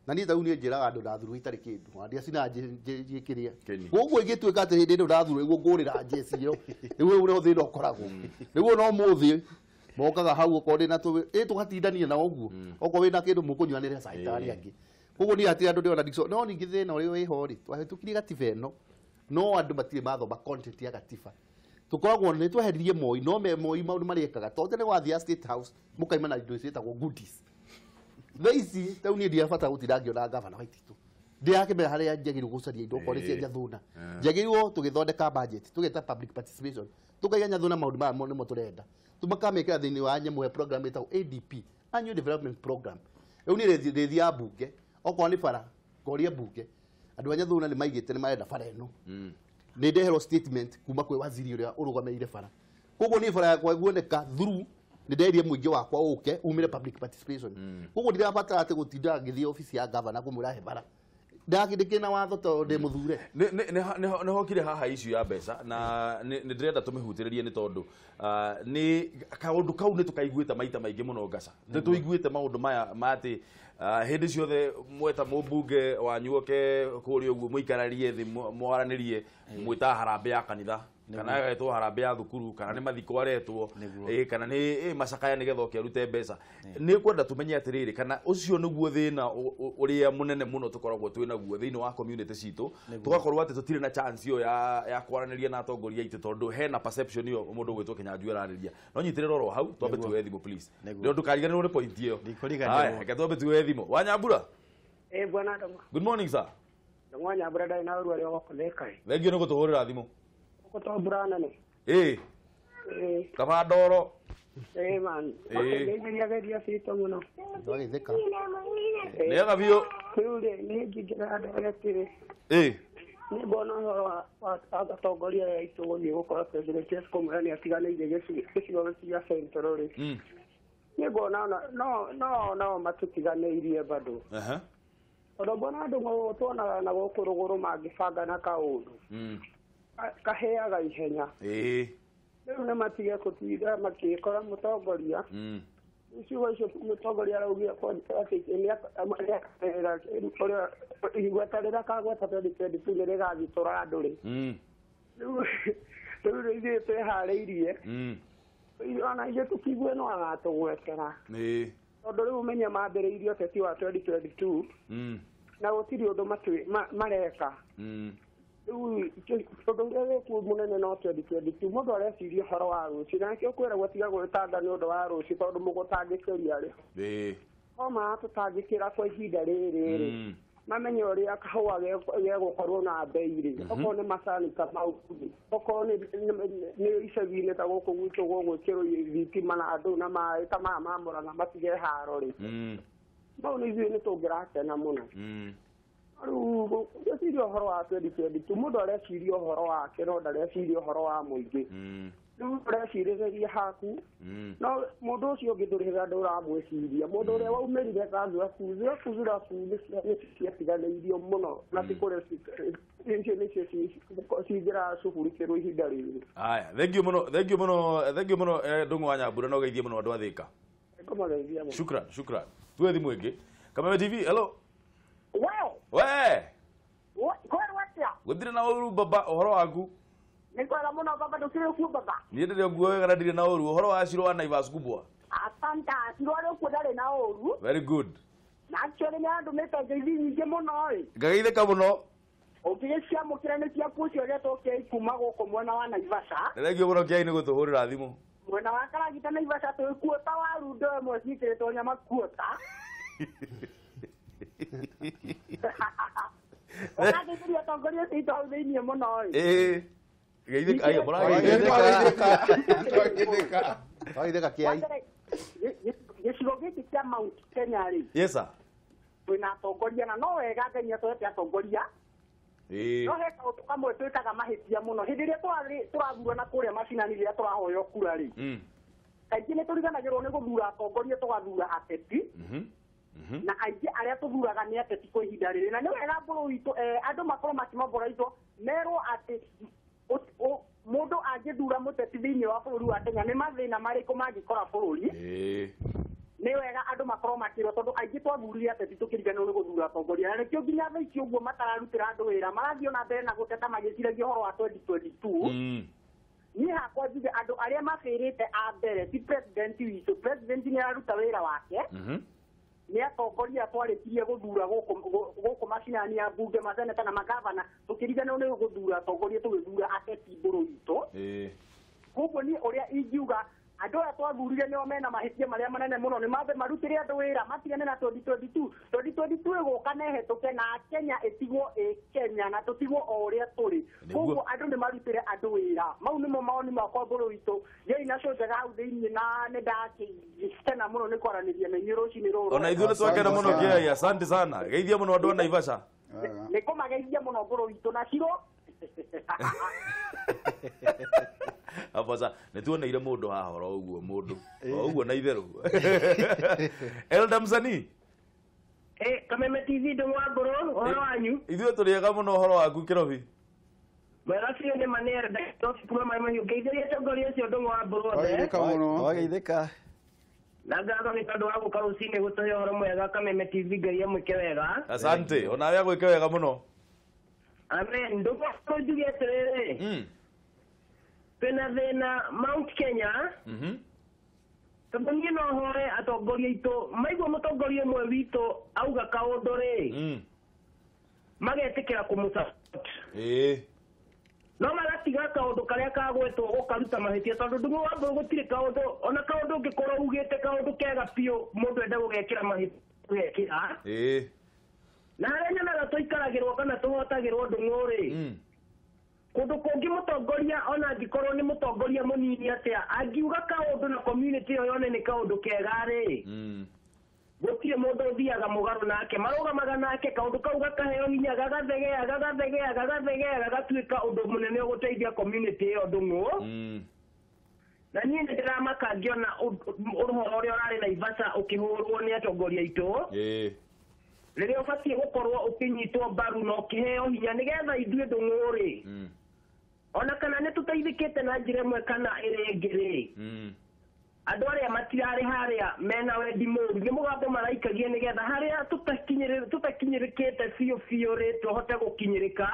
na niĩ tau niĩ njĩraga andũ ndathurwo itarĩ kĩndũ na ndiacina njĩkĩrĩa, koguo ingĩtuĩka atĩ hĩndĩ ĩno ndathurwo nĩguo ngũrĩra njeci ĩyo nĩguo ũrĩa thĩna ũkoragwo nĩguo no mũthĩ mokaga hau okorwo ndĩna tũgatindania nao ũguo okorwo wĩna kĩndũ mũkũnyuanĩra cai ta arĩa angĩ. Koguo niĩ hatirĩ andũ ndĩrona Dickson. No ningĩ thĩna ũrĩa wĩho rĩ, twahĩtũkirie gatiba ĩno no andũ matirĩ mathoma content ya gatiba. Tũkoragwo nĩ tweheririe Moi, no me Moi maũndũ marĩa ekaga tondũ tene wathiaga State House mũkaima na indo ciĩtagwo goodies. Thaa ici rĩu niĩ ndirabata gũtinda ngĩona gavana wa Waititu, ndirakĩmenya harĩa njagĩrĩirwo gũcaria indo okorwo nĩ cia Nyathũna. Njagĩrĩirwo tũgĩthondeka budget tũgeta public participation tũkaiga Nyathũna maũndũ maya nĩmo tũrenda tũmakamĩkĩra thĩinĩ wa nyamũ ya program ĩtagwo ADP, Annual Development Program. Rĩu niĩ ndĩthiaga mbunge okorwo nĩ bara ngoria mbunge andũ a Nyathũna nĩ maigĩte nĩ marenda bara ĩno, nĩ ndeherwo statement kuma kwĩ waziri ũrĩa ũrũgamĩrĩire bara. Koguo niĩ bara yakwa ĩguoneka through nĩ nderire mũingĩ wakwa ũke umĩre public participation. Koguo ndirabatara atĩ gũtinda ngĩthiĩ obici ya gavana kũmwĩra he bara, ndakĩndĩkĩ na watho tondũ ndĩ mũthure. Nĩ hokire haha issue ya mbeca na nĩ ndĩrenda tũmĩhutĩrĩrie nĩ tondũ nĩ kaũndũ kau nĩ tũkaiguĩte maita maingĩ mũno Ngaca. Nĩ tũiguĩte maũndũ maya ma atĩ hĩndĩ ciothe mweta mũmbunge wanyu oke kũrĩa ũguo mũikararie thĩ mwaranĩrie mwĩtaga harambĩ ya kanitha kana agetwo harambĩ ya thukuru kana nĩ mathiko aretwo kana nĩ macakaya nĩgetha oke arute mbeca. Nĩ kwenda tũmenye atĩrĩrĩ kana ũcio nĩguo thĩna ũrĩa mũnene mũno tũkoragwo twĩ naguo thĩinĩ wa community citũ, tũgakorwo atĩ tũtirĩ na chance ĩyo ya kwaranĩria na atongoria aitũ tondũ hena perception ĩyo mũndũ ũgwĩtwo Kĩnyanjui ararĩria. No nyitĩrĩra oro hau twambe tuoye thimũ please, nĩ ndũkariganĩrwo nĩ point ĩyo. Haya, reke twambe tuoye thimũ. Wanyambura. Bwana Ndong'o. Good morning sir. Ndong'o Nyambura ndarĩ na ũru arĩa gũkũ Thengiũ nĩ gũtũhũrĩra thimũ. Gũtũmbũra nene. Kaba ndoro. Man. Ndeithĩria geria citũ mũno. Ndwagĩthĩka. Nĩega biũ. Rĩu rĩ niĩ njingĩra andũ arĩa atĩrĩ nĩ mbona ũhoro wa atongoria aya aitũ gũthiĩ gũkora president kũmwĩra nĩ atiganĩirie gĩcigo gĩkĩ gĩa Central rĩ. Nĩ nguona no matũtiganĩirie bado. Tondũ mbona andũ tuonaga na gũkũ rũgũrũ mangĩbanga na kaũndũ kaheaga ihenya. Rĩu nĩ matige gũtinda makĩkora mũtongoria. Ciugo icio mũtongoria araugire atĩ igweta rĩrĩa kagweta 2022 nĩ rĩgathitũra andũ rĩ. Rĩu ithuĩ twĩharĩirie. Ona ithuĩ tũkigue no agatũgwetera. Tondũ rĩu ũmenye mambĩrĩirie ũteti wa 2022 na gũtirĩ ũndũ mareka. Rĩu ũndũ ũrĩa wĩkuo mũnene no 2022 mũndũ areciria ũhoro wa rũciũ na nĩkĩo kwĩragwo tiga gwĩtanga nĩ ũndũ wa rũciũ tondũ mũgũtangĩkĩria rĩ. No maratũtangĩkĩra kwa ihinda rĩrĩ rĩ. Mamenye ũrĩa kahũa gegũkorwo na bei rĩ. Okorwo nĩ macani ta mau rĩ. Okorwo nĩ icagi-inĩ ta gũkũ gwitũ gũgwĩkĩrwo thitima na andũ na maĩ ta maya ma Murang'a matige haro rĩ. Mau nĩ ithuĩ nĩ tũngĩrakena mũno. Rĩu ngwĩciria ũhoro wa 2022 mũndũ areciria ũhoro wake no ndareciria ũhoro wa mũingĩ. Rĩu ũrecirĩrĩria haku no mũndũ ũcio ũngĩ ndũrĩ hĩndĩ ũramwĩciria. Mũndũ ũrĩa waumĩrire ta thuraku nĩ ciatiganĩirio mũno na ti kũrĩa icio nĩcio cingĩracugurikĩrwo ihinda rĩrĩ. Aya, thank you mũno, thank you mũno, thank you mũno Ndung'u wa Nyambura no geithie mũno andũ a Thika. Ngũmageithia mũno. Shukran, shukran. Tuwe thimũ ĩngĩ. Kameme TV, hello. We. We. Kwerwo atĩa? Gũtirĩ na ũru baba, ũhoro waku? Nĩ kwega mũno baba, ndũkĩrĩ kuo baba? Niĩ ndĩrĩ nguo wega na ndirĩ na ũru. Ũhoro wa Ciro wa Naivas kubwa. Asante, Ciro arĩ kuo ndarĩ na ũru. Very good. Na actually nĩ andũmĩte ngeithi nyingĩ mũno ĩ. Ngageithĩka mũno. Ũngĩgĩciamũkĩra nĩ ciaku ũcio ũrĩa tũkĩai kuma gũkũ mwena wa Naivasha. Thengiũ mũno Kĩai nĩ gũtũhũrĩra thimũ. Mwena wa Karagita Naivasha twĩ kuota waru ndoo ĩmwe ciĩkĩrĩtwo nyama kuota. Ũgathĩnjĩria atongoria acio aitũ hau thĩiniĩ mũno ĩ. Geithĩka, aiyo, mũrageithĩka. Twageithĩka Kĩai. Gĩcigo gĩkĩ kĩa Mount Kenya rĩ. Yes sir. Twĩna atongoria na no wega Ngai nĩ atũhete atongoria. No he kaũndũ kamwe twĩkaga mahĩtia mũno hĩndĩ ĩrĩa tũrathurana kũrĩa macinani rĩrĩa tũrahoywo kura rĩ. Kaingĩ nĩ tũriganagĩrwo nĩ gũthura atongoria tũgathura ateti. Na aingĩ arĩa tũthuraga nĩ ateti kwa ihinda rĩrĩ na nĩ wega mbũrũ witũ andũ makorwo makĩmomboraithwo merwo atĩ mũndũ angĩthura mũteti thĩinĩ wa bũrũri wa Kenya nĩ mathĩna marĩkũ mangĩkora bũrũri. Nĩ wega andũ makorwo makĩrwo tondũ aingĩ twathurire ateti tũkĩriganĩrwo nĩ gũthura atongoria na nĩkĩo nginya thaa ici ũguo matararutĩra andũ wĩra marathiĩ ona mbere na gũteta magĩciragia ũhoro wa 2022. Niĩ hakwa njuge andũ arĩa mabĩrĩte a mbere ti president witũ. President nĩ araruta wĩra wake. Nĩ atongoria twarĩkirie gũthura gũkũ macinani ya mbunge maseneta na magavana tũkĩriganĩrwo nĩ gũthura atongoria tũgĩthura ateti mbũrũ witũ. Koguo niĩ ũrĩa ingiuga andũ aya twathurire nĩo mena mahĩtia marĩa manene mũno nĩ mambe marutĩre andũ wĩra matigane na 2022. 2022 ĩgũka na ĩhetũke na Kenya ĩtigwo ĩ Kenya na tũtigwo o ũrĩa tũrĩ. Koguo andũ nĩ marutĩre andũ wĩra. Mau nĩmo mawoni makwa mbũrũ witũ. Gĩai na cũ njega hau thĩiniĩ na nĩ ndakĩkena mũno nĩ kwaranĩria na inyuĩ rũcinĩ rũrũ. Ona ithuĩ nĩ twakena mũno Kĩai, asante sana. Geithia mũno andũ a Naivasha. Nĩ kũmageithia mũno mbũrũ witũ na Ciro. Hapo sasa nituoneire mundu haha oro uguo mundu o uguo na itheru. Elda Msanii. Kameme TV Ndung'u wa Mbũrũ, ũhoro wanyu? Ithuĩ tũrĩ ega mũno, ũhoro waku Kĩrobi? Mwega biũ nĩ ma nĩ Elda Kĩrobi kuma Maĩ Mahiũ. Ngeithĩria atongoria acio Ndung'u wa Mbũrũ othe. Wageithĩka. Na ngatho nĩ tondũ wa gũka rũcinĩ gũtũhe ũhoro mwega Kameme TV, Ngai amwĩke wega. Asante, onawe agwĩke wega mũno. Amen. Ndung'u wa Mbũrũ njuge atĩrĩrĩ. Twĩna thĩna Mount Kenya. Tondũ niĩ no hoe atongoria aitũ maigua mũtongoria ũmwe witũ auga kaũndũ rĩ, magetĩkĩra kũmũ-support. No magatiga kaũndũ karĩa kagwetwo gũkaruta mahĩtia tondũ Ndung'u wa Mbũrũ gũtirĩ kaũndũ ona kaũndũ ũngĩkorwo ugĩte kaũndũ kega biũ mũndũ ende gũgekĩra mahĩtia gũgekĩra. Na harĩa nyonaga tũikaragĩrwo kana tũhotagĩrwo Ndung'u rĩ, kũndũ kũngĩ mũtongoria ona angĩkorwo nĩ mũtongoria mũnini atĩa angiuga kaũndũ na community ĩyo yone nĩ kaũndũ kega rĩ, gũtirĩ Gũtirĩ mũndũ ũthiaga mũgarũ nake, marũgamaga nake kaũndũ kau gakaheo hinya, gagathegea gagathegea gagathegea gagatuĩka ũndũ mũnene ũgũteithia community ĩyo Ndung'u. Na niĩ nĩ ndĩramaka ngĩona ũhoro ũrĩa ũrarĩ Naivasha ũkĩhũrwo nĩ atongoria aitũ. Rĩrĩa ũbatiĩ gũkorwo ũkĩnyitwo mbaru na ũkĩheo hinya nĩgetha ithuĩ Ndung'u rĩ, ona kana nĩ tũteithĩkĩte na njĩra ĩmwe kana ĩrĩa ĩngĩ rĩ, andũ arĩa matirarĩ harĩa mena wendi mũru nĩ mũgambo maraikagia nĩgetha harĩa tũtakinyĩrĩkĩte biũ biũ rĩ tũhote gũkinyĩrĩka.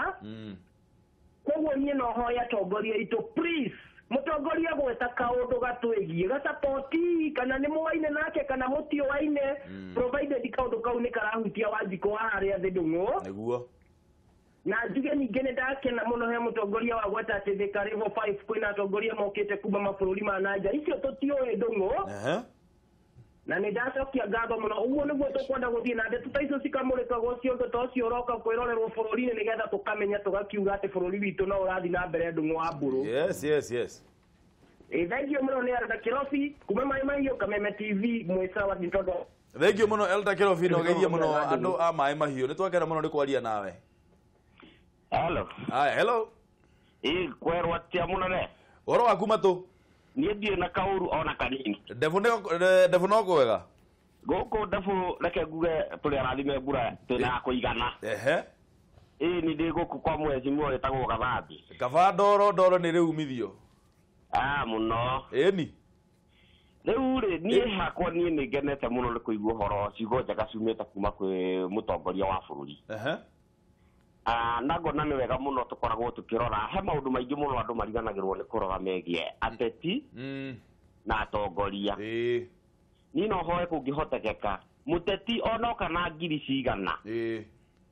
Koguo niĩ no hoya atongoria aitũ, please, mũtongoria gweta kaũndũ gatwĩgiĩ gacapoti, kana nĩ mũwaine nake kana mũtiũwaine, provided kaũndũ kau nĩ karahutia Wanjikũ wa harĩa thĩ Ndung'u. Nĩguo. Na njuge ningĩ nĩ ndakena mũno he mũtongoria wa gweta atĩ Thika Level 5 kwĩna atongoria mokĩte kuma mabũrũri ma na nja, icio tũtiũĩ Ndung'u. Na nĩ ndacokia ngatho mũno. Ũguo nĩguo tũkwenda gũthiĩ na ndeto ta icio cikamũrĩkagwo cio ũndũ ta ũcio ũroka kwĩrorerwo bũrũri-inĩ nĩgetha tũkamenya tũgakiuga atĩ bũrũri witũ no ũrathiĩ na mbere Ndung'u wa Mbũrũ. Yes, yes, yes. Thank you mũno nĩ Elda Kĩrobi kuma Maĩ Mahiũ, Kameme TV, mwĩca wa Nitondo. Thank you mũno Elda Kĩrobi, na ũgeithie mũno andũ a Maĩ Mahiũ. Nĩ twakena mũno nĩ kwaria nawe. Hello. Haya, hello. Kwerwo atia mũnene? Ũhoro waku matũ? Niĩ ndirĩ na kaũru ona kanini. Ndebu no kwega? Gũkũ ndebu reke nguge tũrĩ arathime mbura twĩna ya kũigana. Ĩĩ nĩ ndĩ gũkũ kwa mheshimiwa wĩtagwo Gathambi. Kaba ndoro ndoro nĩ rĩ umithio. Mũno. Ĩni. Rĩu rĩ niĩ hakwa niĩ nĩ ngenete mũno nĩ kũigua ũhoro ciugo njega ciumĩte kuma kwĩ mũtongoria wa bũrũri. Na ngona nĩ wega mũno tũkoragwo tũkĩrora he maũndũ maingĩ mũno andũ mariganagĩrwo nĩ kũrora megiĩ ateti na atongoria. Niĩ no hoe kũngĩhotekeka mũteti onoka na ngiri cigana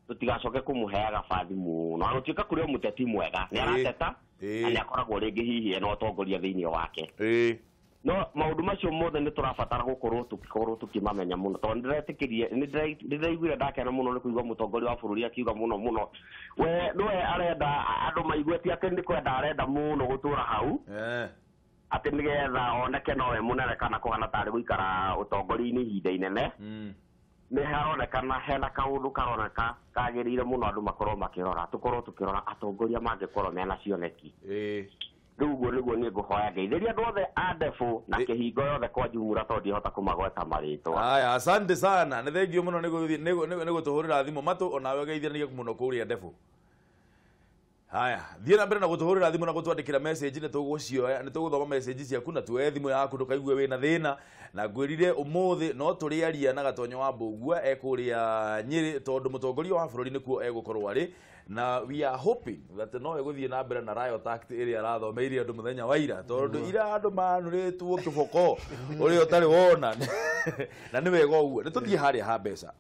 tũtigacoke kũmũheaga bathi mũno. Na gũtuĩka kũrĩ o mũteti mwega nĩ arateta na nĩ akoragwo rĩngĩ hihi ena ũtongoria thĩinĩ wake. No maũndũ macio mothe nĩ tũrabatara gũkorwo tũgĩkorwo tũkĩmamenya mũno, tondũ nĩndĩretĩkĩrie nĩndĩraiguire ndakena mũno nĩ kũigua mũtongoria wa bũrũri akiuga mũno mũno we nĩwe arenda andũ maigue ti atĩ nĩ kwenda arenda mũno gũtũra hau, atĩ nĩgetha oneke nowe mũnene kana kũhana tarĩ gũikara ũtongoria-inĩ ihinda inene. Nĩ haronekana hena kaũndũ karoneka kagĩrĩire mũno andũ makorwo makĩrora, tũkorwo tũkĩrora atongoria mangĩkorwo mena cioneki. Rĩu ũguo nĩguo niĩ ngũhoya ngeithĩria andũ othe a Ndebu na kĩhingo yothe kwa jumura tondũ ndihota kũmagweta marĩtwa. Aya, asante sana. Nĩ thengio mũno nĩ gũtũhũrĩra thimũ matũ, onawe ũgeithania mũno kũrĩa Ndebu. Haya, thiĩ na mbere na gũtũhũrĩra thimũ na gũtwandĩkĩra message, nĩ tũgũcioya, nĩ tũgũthoma message ciaku na tuoye thimũ yaku ndũkaigue wĩna thĩna. Na ngwĩrire ũmũthĩ no tũrĩaria na Gatonyo wa Mbũgua ekũrĩa Nyĩrĩ, tondũ mũtongoria wa bũrũri nĩkuo egũkorwo arĩ, na we are hoping that no egũthiĩ na mbere na riot act ĩrĩa arathomeire andũ mũthenya wa ira, tondũ ira andũ manũrĩtwo kĩboko ũrĩa ũtarĩ wona. Na nĩ wega ũguo. Nĩ tũthiĩ harĩa ha mbeca.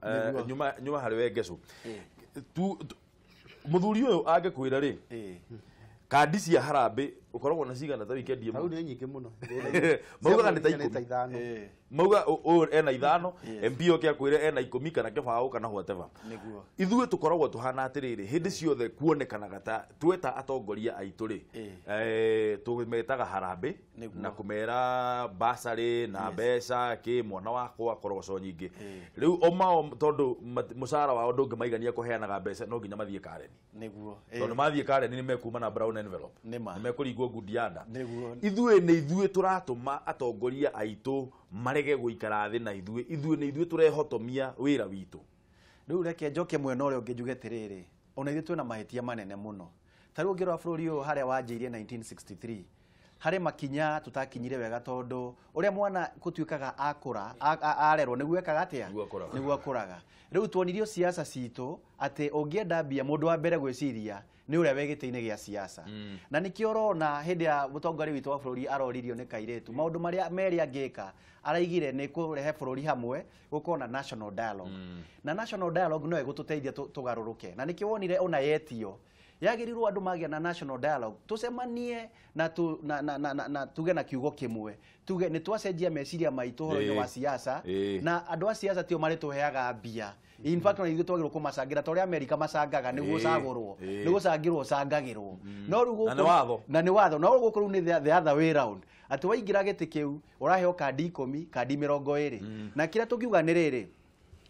Nyuma harĩ we Ngecu. Mũthuri ũyũ angĩkwĩra rĩ, kandi cia harambĩ ũkoragwo na cigana ta weekend ĩmwe? Hau nĩ nyingĩ mũno. Maugaga nĩ ta 10. Mauga ũyũ ena 5, MP oke akwĩre ena 10 kana kĩbaũ kana whatever. Ithuĩ tũkoragwo tũhana atĩrĩrĩ, hĩndĩ ciothe kuonekanaga ta tweta atongoria aitũ rĩ, tũmetaga harambĩ na kũmera basarĩ na mbeca kĩ mwana wakwa koroco nyingĩ. Rĩu o mao tondũ mũcara wao ndũngĩmaigania kũheanaga mbeca, no nginya mathiĩ Karen. Nĩguo. Tondũ mathiĩ Karen nĩ mekuma na brown envelope. Nĩ mekũringwo ngundi ya nda. Nĩguo. Ithuĩ nĩ ithuĩ tũratũma atongoria aitũ marege gũikara thĩ na ithuĩ. Ithuĩ nĩ ithuĩ tũrehotomia wĩra witũ. Rĩu reke njoke mwena ũrĩa ũngĩ njuge atĩrĩrĩ, ona ithuĩ twĩna mahĩtia manene mũno. Ta rĩu ũngĩrora bũrũri ũyũ harĩa wanjĩirie 1963, harĩ makinya tũtakinyire wega tondũ ũrĩa mwana gũtuĩkaga akũra, arerwo nĩguo ekaga atĩa? Nĩguo akũraga. Rĩu tuonirio siasa citũ atĩ ũngĩenda mbia mũndũ wa mbere gwĩciria nĩ ũrĩa wĩ gĩtĩ-inĩ gĩa siasa. Na nĩkĩo ũrona hĩndĩ ya mũtongoria witũ wa bũrũri aroririo nĩ kairĩtu, maũndũ marĩa merĩ angĩka araigire nĩ kũrehe bũrũri hamwe, gũkorwo na national dialogue. Na national dialogue no ĩgũtũteithia tũgarũrũke. Na nĩkĩo wonire ona yetio yagĩrĩirwo andũ magĩa na national dialogue, tũcemanie na na tuge na kiugo kĩmwe, tuge nĩ twacenjia meciria maitũ ũhoro-inĩ wa siasa, na andũ a siasa tio marĩtũheaga mbia. In fact, ona ithuĩ twagĩrĩirwo kũmacangĩra ta ũrĩa Amerika macangaga nĩguo ũcagũrwo, nĩguo ũcangĩrwo ũcangagĩrwo. No rĩu gũkũ na nĩ watho, no rĩu gũkũ rĩu nĩ the other way round, atĩ waingĩra gĩtĩ kĩu ũraheo kandi 10, kandi 20. Na kĩrĩa tũngiuga nĩ rĩrĩ,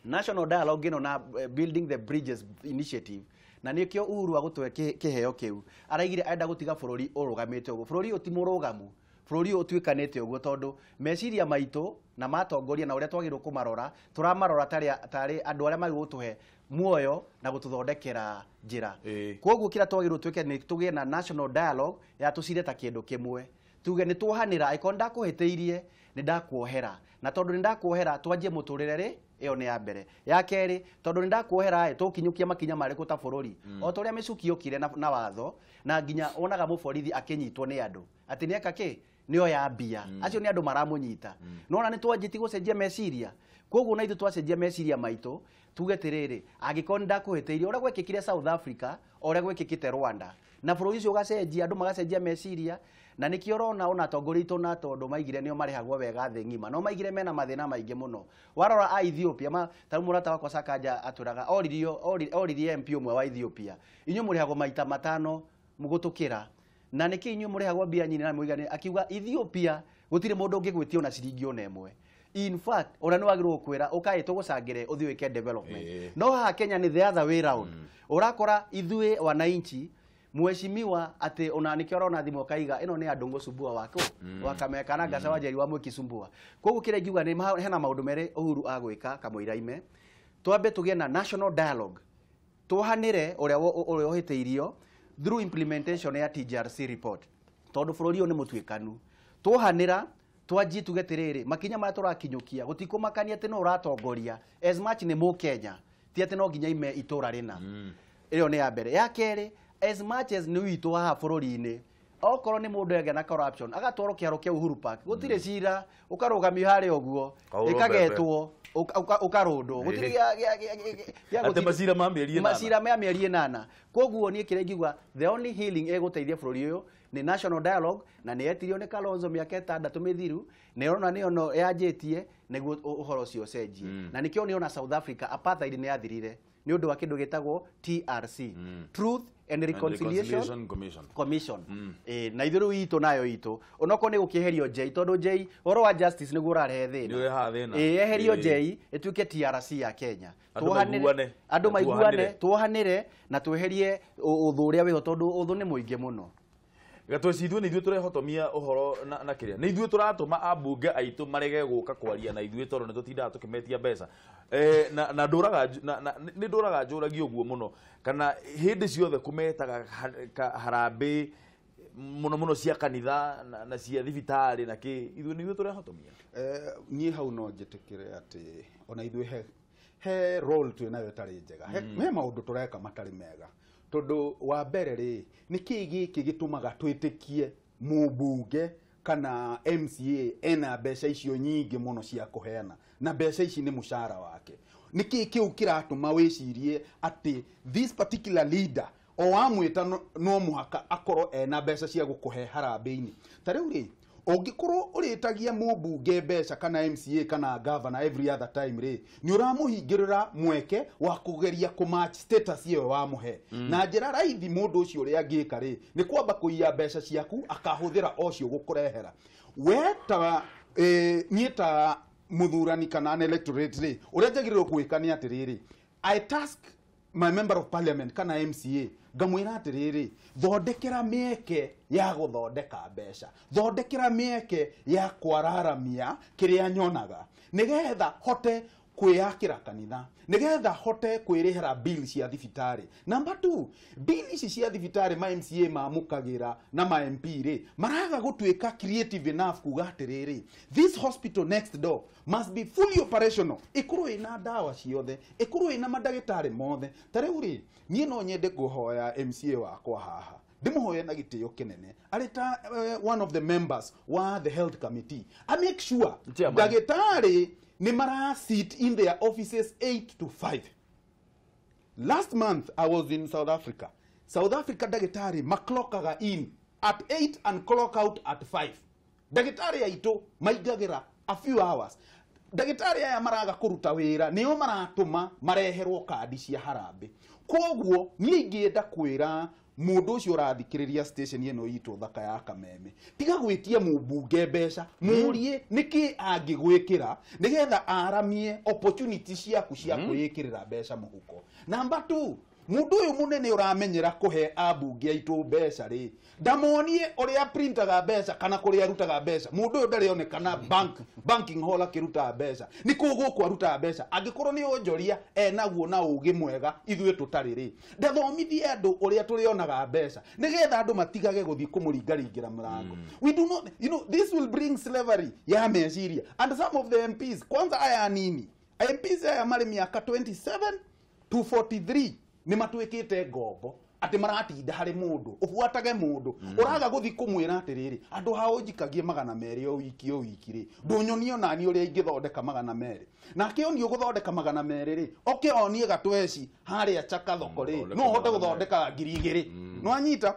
National Dialogue ĩno na Building the Bridges Initiative na nĩkĩo Uhuru agũtwe kĩheo kĩu araigire enda gũtiga bũrũri ũrũgamĩte ũguo. Bũrũri ũyũ ti mũrũgamu, bũrũri ũyũ ũtuĩkanĩte ũguo tondũ meciria maitũ na matongoria na ũrĩa twagĩrĩirwo kũmarora tũramarora tarĩ andũ arĩa magĩrĩirwo gũtũhe muoyo na gũtũthondekera njĩra. Koguo kĩrĩa twagĩrĩirwo twĩke nĩ tũgĩe na national dialogue ya tũcire ta kĩndũ kĩmwe, tuge nĩ tuohanĩra, angĩkorwo nĩ ndakũhĩtĩirie nĩ ndakuohera, na tondũ nĩ ndakuohera twanjie mũtũrĩre rĩ. Ĩyo nĩ ya mbere. Ya kerĩ, tondũ nĩ ndakuohera ĩ, tũkinyũkia makinya marĩkũ ta bũrũri? O ta ũrĩa mĩcuki yũkire na watho, na nginya wonaga mũborithi akĩnyitwo nĩ andũ atĩ nĩeka kĩ, nĩoya mbia. Acio nĩ andũ maramũnyita. Nona nĩ twanjĩtie gũcenjia meciria. Koguo na ithuĩ twacenjia meciria maitũ tuge atĩrĩrĩ, angĩkorwo nĩ ndakũhĩtĩirie, ũrĩa gwekĩkire South Africa, ũrĩa gwekĩkĩte Rwanda, na bũrũri ũcio ũgacenjia, andũ magacenjia meciria. Na nĩkĩo ũrona ona atongoria aitũ na tondũ maigire nĩo marĩhagwo wega thĩ ng'ima, no maigire mena mathĩna maingĩ mũno. Warora a Ethiopia, ta rĩu mũrata wakwa Sakaja atwĩraga, oririe MP ũmwe wa Ethiopia, inyuĩ mũrĩhagwo maita matano gũtũkĩra, na nĩkĩ inyuĩ mũrĩhagwo mbia nyingĩ na mũigane? Akiuga Ethiopia gũtirĩ mũndũ ũngĩgwĩtia ona ciringi ona ĩmwe. In fact, ona nĩ wagĩrĩirwo kwĩra ũkaĩ tũgũcangĩre ũthiĩ wĩke development. No haha Kenya nĩ the other way round. Ũrakora ithuĩ wananchi mheshimiwa atĩ ona nĩkĩo ũrona thimũ ũkaiga ĩno nĩ andũ ngũcumbua wako wakameka na ngaca wa Njeri wa mwĩkisumbua. Koguo kĩrĩa ingiuga nĩ hena maũndũ merĩ Uhuru agwĩka kamũira ime. Twambe tũgĩe na national dialogue, tuohanĩre ũrĩa ũhĩtĩirio through implementation ya TJRC report, tondũ bũrũri ũyũ nĩ mũtuĩkanu. Tuohanĩra twanjie tuge atĩrĩrĩ, makinya marĩa tũrakinyũkia gũtikũmakania atĩ no ũratongoria as much nĩ mũkenya, ti atĩ no nginya ime itũra rĩna. Ĩyo nĩ ya mbere. Ya kerĩ, as much as nĩ witũ haha bũrũri-inĩ, okorwo nĩ mũndũ egĩa na corruption agatwarwo kĩharo kĩa Uhuru Park, gũtirĩ cira, ũkarũgamio harĩa ũguo, ĩkagetwo, ũkarũndwo, gũtirĩ atĩ macira ma mĩeri ĩnana, macira ma mĩeri ĩnana. Koguo niĩ kĩrĩa ingiuga, the only healing ĩgũteithia bũrũri ũyũ nĩ national dialogue, na nĩ yetirio nĩ Kalonzo mĩaka 6 mĩthiru, na ĩrona nĩyo no yanjĩtie nĩguo ũhoro ũcio ũcenjie. Na nĩkĩo nĩona South Africa apartheid nĩ yathirire nĩ ũndũ wa kĩndũ gĩtagwo TRC, Truth and Reconciliation Commission. Na ithuĩ rĩu itũ nayo itũ onokorwo nĩ gũkĩeherio J, tondũ J ũhoro wa justice nĩguo ũrarehe thĩna. Eherio J ĩtuĩke TRC ya Kenya, andũ maiguane, tuohanĩre na tweherie ũthũ ũrĩa wĩho, tondũ ũthũ nĩ mũingĩ mũno. Gatweci ithuĩ nĩ ithuĩ tũrehotomia ũhoro na kĩrĩa nĩ ithuĩ tũratũma ambunge aitũ marege gũka kwaria na ithuĩ tondũ nĩ tũtindaga tũkĩmetia mbeca. Na ndũraga nĩ ndũraga njũragia ũguo mũno, kana hĩndĩ ciothe kũmetaga harambĩ mũno mũno cia kanitha na cia thibitarĩ na kĩ, ithuĩ nĩ ithuĩ tũrehotomia. Niĩ hau no njĩtĩkĩre atĩ ona ithuĩ he role twĩ nayo ĩtarĩ njega, he maũndũ tũreka matarĩ mega. Tondũ wa mbere rĩ, nĩ kĩĩ gĩkĩ gĩtũmaga twĩtĩkie mũmbunge kana MCA ena mbeca icio nyingĩ mũno cia kũheana, na mbeca ici nĩ mũcara wake? Nĩ kĩĩ kĩu kĩratũma wĩcirie atĩ this particular leader o wamwĩta no mũhaka akorwo ena mbeca cia gũkũhe harambĩ-inĩ? Ta rĩu rĩ, ũngĩkorwo ũrĩtagia mũmbunge mbeca kana MCA kana governor every other time rĩ, nĩ ũramũhingĩrĩra mweke wa kũgeria kũmatch status ĩyo wamũhe. Na njĩra raithi mũndũ ũcio ũrĩa angĩka rĩ, nĩ kwamba kũiya mbeca ciaku akahũthĩra ocio gũkũrehera. We ta niĩ ta mũthurani kana an electorate rĩ, ũrĩa njagĩrĩirwo gwĩka nĩ atĩrĩrĩ, I task my member of parliament kana MCA ngamwĩra atĩrĩrĩ, thondekera mĩeke ya gũthondeka mbeca, thondekera mĩeke ya kwararamia kĩrĩa nyonaga, nĩgetha hote kwĩyakĩra kanitha, nĩgetha hote kwĩrĩhĩra bill cia thibitarĩ. Number 2, bill ici cia thibitarĩ ma MCA mamũkagĩra na ma MP rĩ, maraga gũtuĩka creative enough kuga atĩrĩrĩ, this hospital next door must be fully operational, ĩkorwo ĩna ndawa ciothe, ĩkorwo ĩna mandagĩtarĩ mothe. Ta rĩu rĩ, niĩ no nyende kũhoya MCA wakwa haha, ndĩmũhoye na gĩtĩo kĩnene, arĩ ta one of the members wa the health committee, I make sure ndagĩtarĩ nĩ mara sit in their offices 8 to 5. Last month I was in South Africa. South Africa ndagĩtarĩ maclockaga in at 8 and clock out at 5. Ndagĩtarĩ aitũ maingagĩra a few hours. Ndagĩtarĩ aya maraga kũruta wĩra nĩo maratũma mareherwo kandi cia harambĩ. Koguo niĩ ingĩenda kwĩra Mundu ucio urathikiriria station ino itu thaka ya Kameme tiga gwitia mubunge mbeca murie niki angigwikira nigetha aramie opportunity ciaku cia kwikirira mbeca muhuko. Number 2, mundu uyu munene uramenyera kuhe abunge aitu mbeca ri ndamonie uria printaga mbeca kana kuria arutaga mbeca. Mundu uyu ndari onekana banking hall akiruta mbeca ni kuguku aruta mbeca angikorwo ni onjoria enaguo na ugi mwega ithuĩ tutari ri ndathomithie andu uria turionaga mbeca nigetha andu matigage guthii kumuringaringira murango. We do not, you know, this will bring slavery ya meciria. And some of the MPs kwanza aya nini MPs aya mari miaka 27 to 43 ni matuikite ngombo ati maratinda hari mundu ubuatage mundu uraga guthi kumwira atiriri andu ha unjikagie 200 o wiki o wiki ri ndunyonie nani uria ingithondeka 200 nake onio guthondeka 200 ri oke onie gatweci haria chaka thoko ri no hote guthondeka 2000 no anyita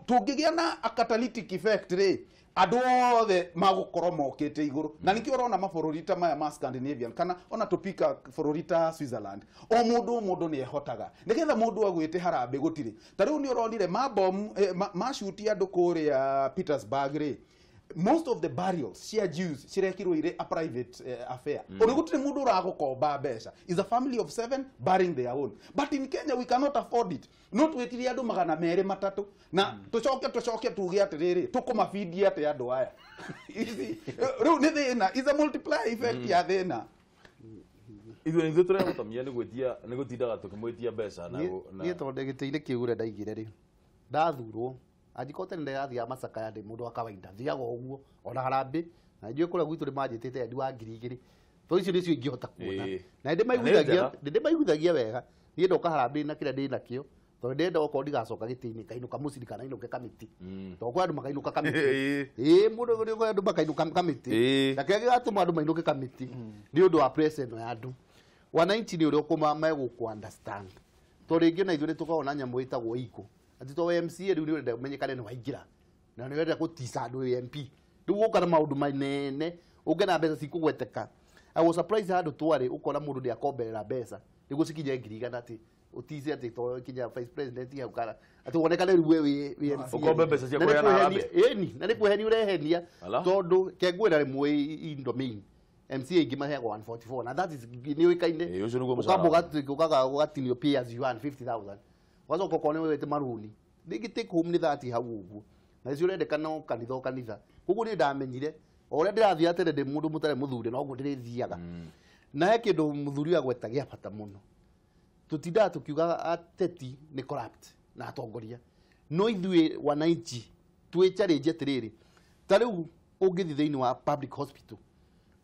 tungigia na a catalytic effect ri andu othe magukorwo mokite iguru na nikio urona mabururi ta maya ma Scandinavian kana ona tupika bururi ta Switzerland o mundu ni ehotaga nigetha mundu agwite harambe gutire ta riu ni uronire ma bomb ma shoot andu kuria Petersburg ri most of the burials cia Jews cirekirwo ire a private affair. Uri gutire mundu uragukomba mbeca is a family of 7 burying their own, but in Kenya we cannot afford it. No twitirie andu 203 na tucoke tuge atiriri tukumabindia ati andu aya. Riu ni thina, is a multiplier effect ya thina. Ithuĩ nithuĩ tũrehotomia nĩ gwĩtia nĩ gũtindaga tũkĩmwĩtia mbeca na niĩ tondũ gĩtĩ-inĩ kĩu ũrĩa ndaigire rĩ ndathurwo angikorwo tene ndĩrathiaga macakaya ndĩ mũndũ wa kawaida thiaga ũguo ona harambĩ na njũĩ kũrĩa gwitũ nĩ manjĩtĩte endi wa 2000 tondũ icio nĩcio ingĩhota kuona na nĩndĩmaiguithagia wega niĩ ndoka harambĩ na kĩrĩa ndĩ nakĩo tondũ ndĩrenda okorwo ndigacoka gĩtĩ-inĩ ngainũka mũciĩ kana inũke kamĩtĩ tondũ kwĩ andũ makainũka kamĩtĩ ĩĩ mũndũ kwĩ andũ makainũka kamĩtĩ na kĩrĩa gĩgatũma andũ mainũke kamĩtĩ nĩ ũndũ wa pressure ĩno ya andũ wananchi nĩ ũrĩa ũkũma megũkũ understand tondũ rĩngĩ na ithuĩ nĩ tũkoragwo na nyamũ ĩtagwo iko ati to MCA riu ni urenda umenyekane ni waingira na ni urenda gutisa andu MP riu guka na maundu manene unge na mbeca cikugweteka. I was surprised handu twari ukona mundu ndi akomberera mbeca niguo cikinye 100,000 ati utice ati to kinya vice president hau kana ati wonekane riu we MCA ukombe mbeca cia kuheana harambee ĩni na ni kwehenia urehenia tondu kengwira rimwe in domain MCA ingi maheagwo 144 na that is ni uikaine ukamba ugatinio pay as you earn 50,000 wacoka ũkona wĩte maruni rĩngĩ take home nĩ 30 hau ũguo na icio ũrendekana o kanitha o kanitha koguo niĩ ndamenyire o ũrĩa ndĩrathiĩ tene ndĩ mũndũ mũtarĩ mũthure noguo ndĩrĩthiaga na he kĩndũ mũthuri agweta gĩa bata mũno tũtindaga tũkiuga ateti nĩ corrupt na atongoria no ithuĩ wananchi twĩ challenge atĩrĩrĩ ta rĩu ũngĩthiĩ thĩinĩ wa public hospital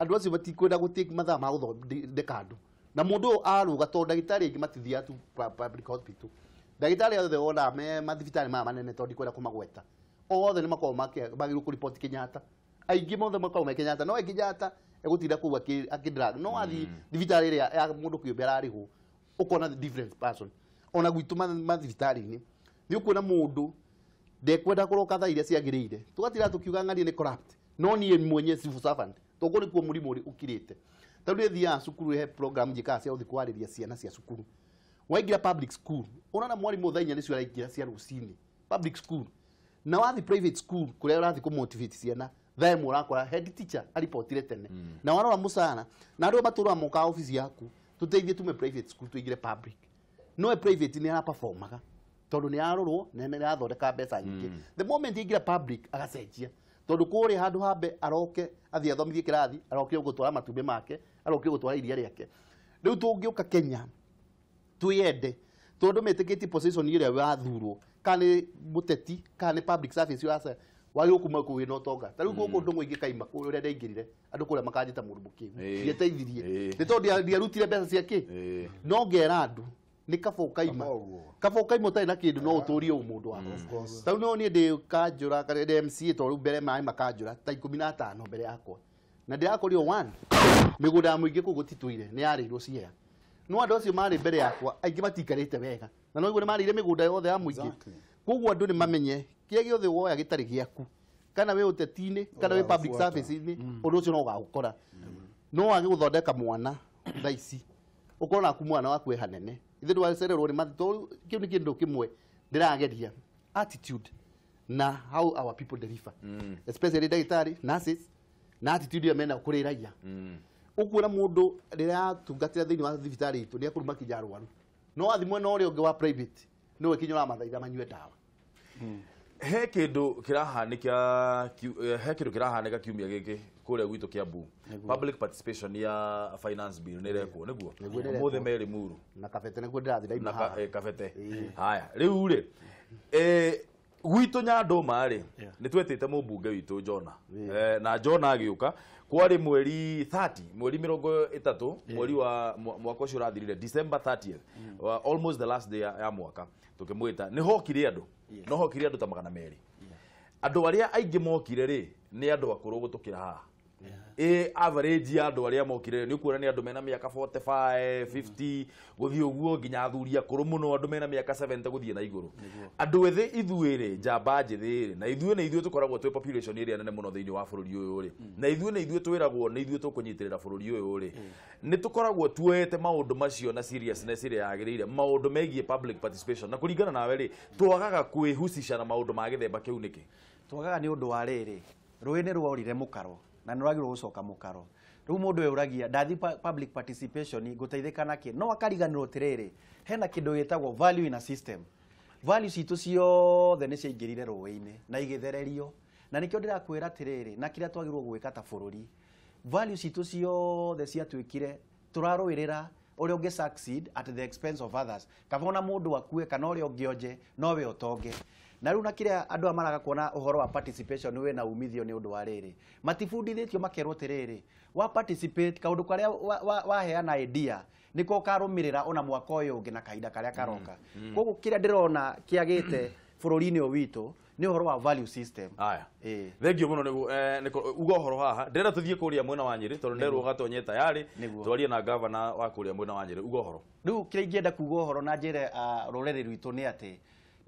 andũ acio matikwenda gũtake mathaa ma gũthondeka andũ na mũndũ ũyũ arũga tondũ ndagĩtarĩ aingĩ matithiaga tu public hospital ndagĩtarĩ othe wona me mathibitarĩ maya manene tondũ ndikwenda kũmagweta othe nĩ makoragwo magĩrĩirwo kũriboti Kenyatta aingĩ mothe makoragwo me Kenyatta no Kenyatta egũtinda kũu akĩdrag no athiĩ thibitarĩ ĩrĩa ya mũndũ kĩũmbe ararĩhwo ũkona different person ona gwitũ mathibitarĩ-inĩ nĩ ũkuona mũndũ ndekwenda kũroka thaa iria ciagĩrĩire tũgatinda tũkiuga ng'ania nĩ corrupt no niĩ mwenye civil servant tondũ nĩkuo mũrimũ ũkirĩte ta rĩu thiaga cukuru he program njĩkaga cia gũthiĩ kwarĩria ciana cia cukuru waingira public school unaona mwarimu thaa inya nicio araingira cia rucini public school na wathi private school kuria urathi ku motivate ciana thaa imwe urakora head teacher aripotire tene na warora mucara na andu matũraga moka office yaku tuteithie tume private school tuingire public no private ni araperformaga tondu ni ararorwo na ni arathondeka mbeca nyingĩ. The moment aingira public agacenjia tondu kuria handu hambe aroke athie athomithie kirathi aroke gutwara matumbĩ make aroke gutwara iria rĩake. Rĩu tũngĩũka Kenya twiyende tondu metikitie position iria wathurwo kana ni muteti kana ni public service wasa wagä kuma kå wä na å tonga ta rä u gå kå ndå ngå ingä kaima å rä a ndaingä rire andå kå rä a makanjä ta må ndå må kä gu ndiateithirie nä tondå ndiarutire mbeca cia kä no ngera andå nä kaba å kaima kaba å kaima å tarä na kä ndå no å tå rie å må ndå waku ta rä u no niä ndä kanjå ra kana ndä MCA tondå rä u mbere maä makanjå ra ta 15 mbere yakwa na ndärakorio mä gå nda ya må ingä kå gå titå ire nä yarä irwo ciea no andå acio marä mbere yakwa aingä matikarä te wega na no iguo nä marä ire mä gå nda yothe ya må ingä koguo andå nä mamenye kä rä a gä othe woya gä tarä gä aku kana wä å teti-inä kana wä public service-inä å ndå å cio no ũgagũkora no wage gũthondeka mwana thaa ici ũkorwo naku mwana waku e hanene ithe ndwacererwo nĩ mathi tondũ kĩu nĩ kĩndũ kĩmwe ndĩrageria Attitude na how our people deliver. Especially ndagĩtarĩ, nurses na attitude ya mena kũrĩ raia. Ũkuona mũndũ rĩrĩa atungatĩra thĩinĩ wa thibitarĩ itũ nĩ ekũruma kinya arwaru. No athi mwena ũrĩa ũngĩ wa private nĩwe kinya ũramathaitha manyue ndawa. He kĩndũ kĩrahanĩka he kĩndũ kĩrahanĩka kiumia gĩkĩ kũrĩa gwitũ Kiambu. Public participation ya finance bill nĩ ĩrekwo nĩguo ũmũthĩ me Limuru na Kabete nĩguo ndĩrathiĩ ndaima haha. Kabete. Haya rĩu rĩ gwitũ Nyandũma rĩ nĩ twetĩte mũmbunge witũ Jona na Jona agĩũka kwarĩ mweri 30 mweri 30 mweri wa mwaka ũcio ũrathirire December 30th almost the last day ya mwaka tukimwĩta nĩ hokire andũ no hokire andũ ta 200 andũ arĩa aingĩ mokire rĩ nĩ andũ akũrũ gũtũkĩra haha average ya andũ arĩa mokire nĩ ũkuona nĩ andũ mena mĩaka 45 50 gũthiĩ ũguo nginya athuri akũrũ mũno andũ mena mĩaka 70 gũthiĩ na igũrũ andũ ethĩ ithuĩ rĩ njamba njĩthĩ rĩ na ithuĩ nĩ ithuĩ tũkoragwo twĩ population ĩrĩa nene mũno thĩinĩ wa bũrũri ũyũ rĩ na ithuĩ nĩ ithuĩ twĩragwo nĩ ithuĩ tũkũnyitĩrĩra bũrũri ũyũ rĩ nĩ tũkoragwo tuoete maũndũ macio na seriousness ĩrĩa yagĩrĩire maũndũ megiĩ public participation na kũringana nawe rĩ twagaga kwĩhusica na maũndũ ma gĩthemba kĩu nĩkĩ? Twagaga nĩ ũndũ wa rĩrĩ rũĩ nĩ rworire mũkaro na nĩ rwagĩrĩirwo gũcoka mũkaro rĩu mũndũ eũragia ndathi public participation ngũteithĩka nakĩ no akariganĩrwo atĩrĩrĩ hena kĩndũ gĩtagwo value in a system value citũ ciothe nĩ ciaingĩrire rũĩ-inĩ na igĩthererio na nĩkĩo ndĩrakwĩra atĩrĩrĩ na kĩrĩa twagĩrĩirwo gwĩka ta bũrũri value citũ ciothe ciatuĩkire tũrarũĩrĩra ũrĩa ũngĩ succeed at the expense of others kaba ona mũndũ akue kana ũrĩa ũngĩ onje nowe ũtonge na rĩu na kĩrĩa andũ aya maraga kuona ũhoro wa participation wĩna umithio nĩ ũndũ wa rĩrĩ matibundithĩtio makerwo atĩrĩrĩ wa participate kaũndũ karĩa waheana idea nĩko ũkarũmĩrĩra ona mwaka ũyũ ũngĩ na kahinda karĩa karoka koguo kĩrĩa ndĩrona kĩagĩte bũrũri-inĩ ũyũ witũ nĩ ũhoro wa value system. Aya thengio mũno nĩguo uga ũhoro haha ndĩrenda tũthiĩ kũrĩa mwena wa Nyĩrĩ tondũ nderwo gatonye tayarĩ twarie na gavana wa kũrĩa mwena wa Nyĩrĩ uga ũhoro rĩu kĩrĩa ingĩenda kuga ũhoro na njĩre rũrĩrĩ rwitũ nĩ atĩ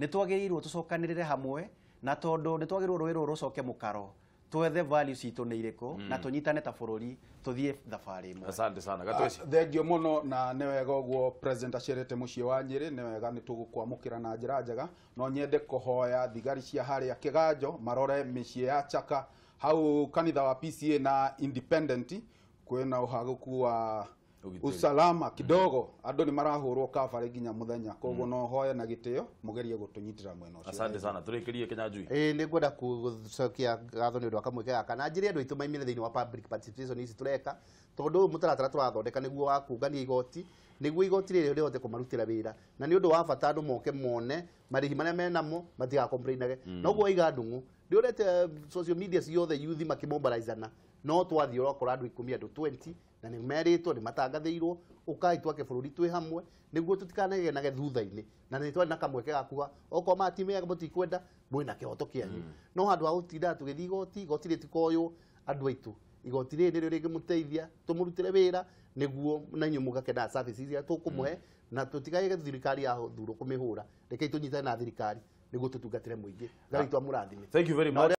nĩ twagĩrĩirwo tũcokanĩrĩre hamwe na tondũ nĩ twagĩrĩirwo rũĩ rũrũ rũcoke mũkaro twethe value citũ nĩ irĩkũ na tũnyitane ta bũrũri tũthiĩ thabarĩ ĩmwe. Asante sana Gatweci. Thengio mũno na nĩ wega ũguo president acerete mũciĩ wa Nyĩrĩ nĩ wega nĩ tũgũkwamũkĩra na njĩra njega no nyende kũhoya thigari cia harĩa Kĩganjo marore mĩciĩ ya Chaka hau kanitha wa PCA na Independent kwĩna ũhagũku wa usalama kidogo andũ nĩ marahũrwo kabarĩ nginya mũthenya koguo no hoye na gĩtĩo mũgerie gũtũnyitĩra mwena ũcio. Asante sana tũrĩkĩrie Kinyanjui. Nĩ ngwenda gũcokia ngatho nĩ ũndũ wa kamweke gaka na njĩre andũ aitũ maimĩre thĩinĩ wa public participation ici tũreka tondũ ũyũ mũtaratara tũrathondeka nĩguo wa kũngania igoti nĩguo igoti rĩrĩ rĩhote kũmarutĩra wĩra na nĩ ũndũ wa bata andũ moke mone marĩhi marĩa menamo matigakomplainage noguo waiga ndung'u ndĩũrete social media ciothe youth makĩmobilizana no twathiĩ ũrakora andũ 10 andũ 20 na nĩ merĩtwo nĩ matangathĩirwo ũkai twake bũrũri twĩ hamwe nĩguo tũtikanagenage thutha-inĩ na nĩ twarĩ na kamweke ga kuga okorwo maya mega mũtikwenda mwĩna kĩhoto kĩanyu no handũ ha gũtinda tũgĩthiĩ igoti igoti rĩtikoywo andũ aitũ igoti rĩrĩ nĩrĩo rĩngĩmũteithia tũmũrutĩre wĩra nĩguo na inyuĩ mũgakenaga services iria tũkũmũhe na tũtigage thirikari ya thurwo kũmĩhũra rekei tũnyitane na thirikari nĩguo tũtungatĩre mũingĩ. Ngai witũ amũrathime. Thank you very much.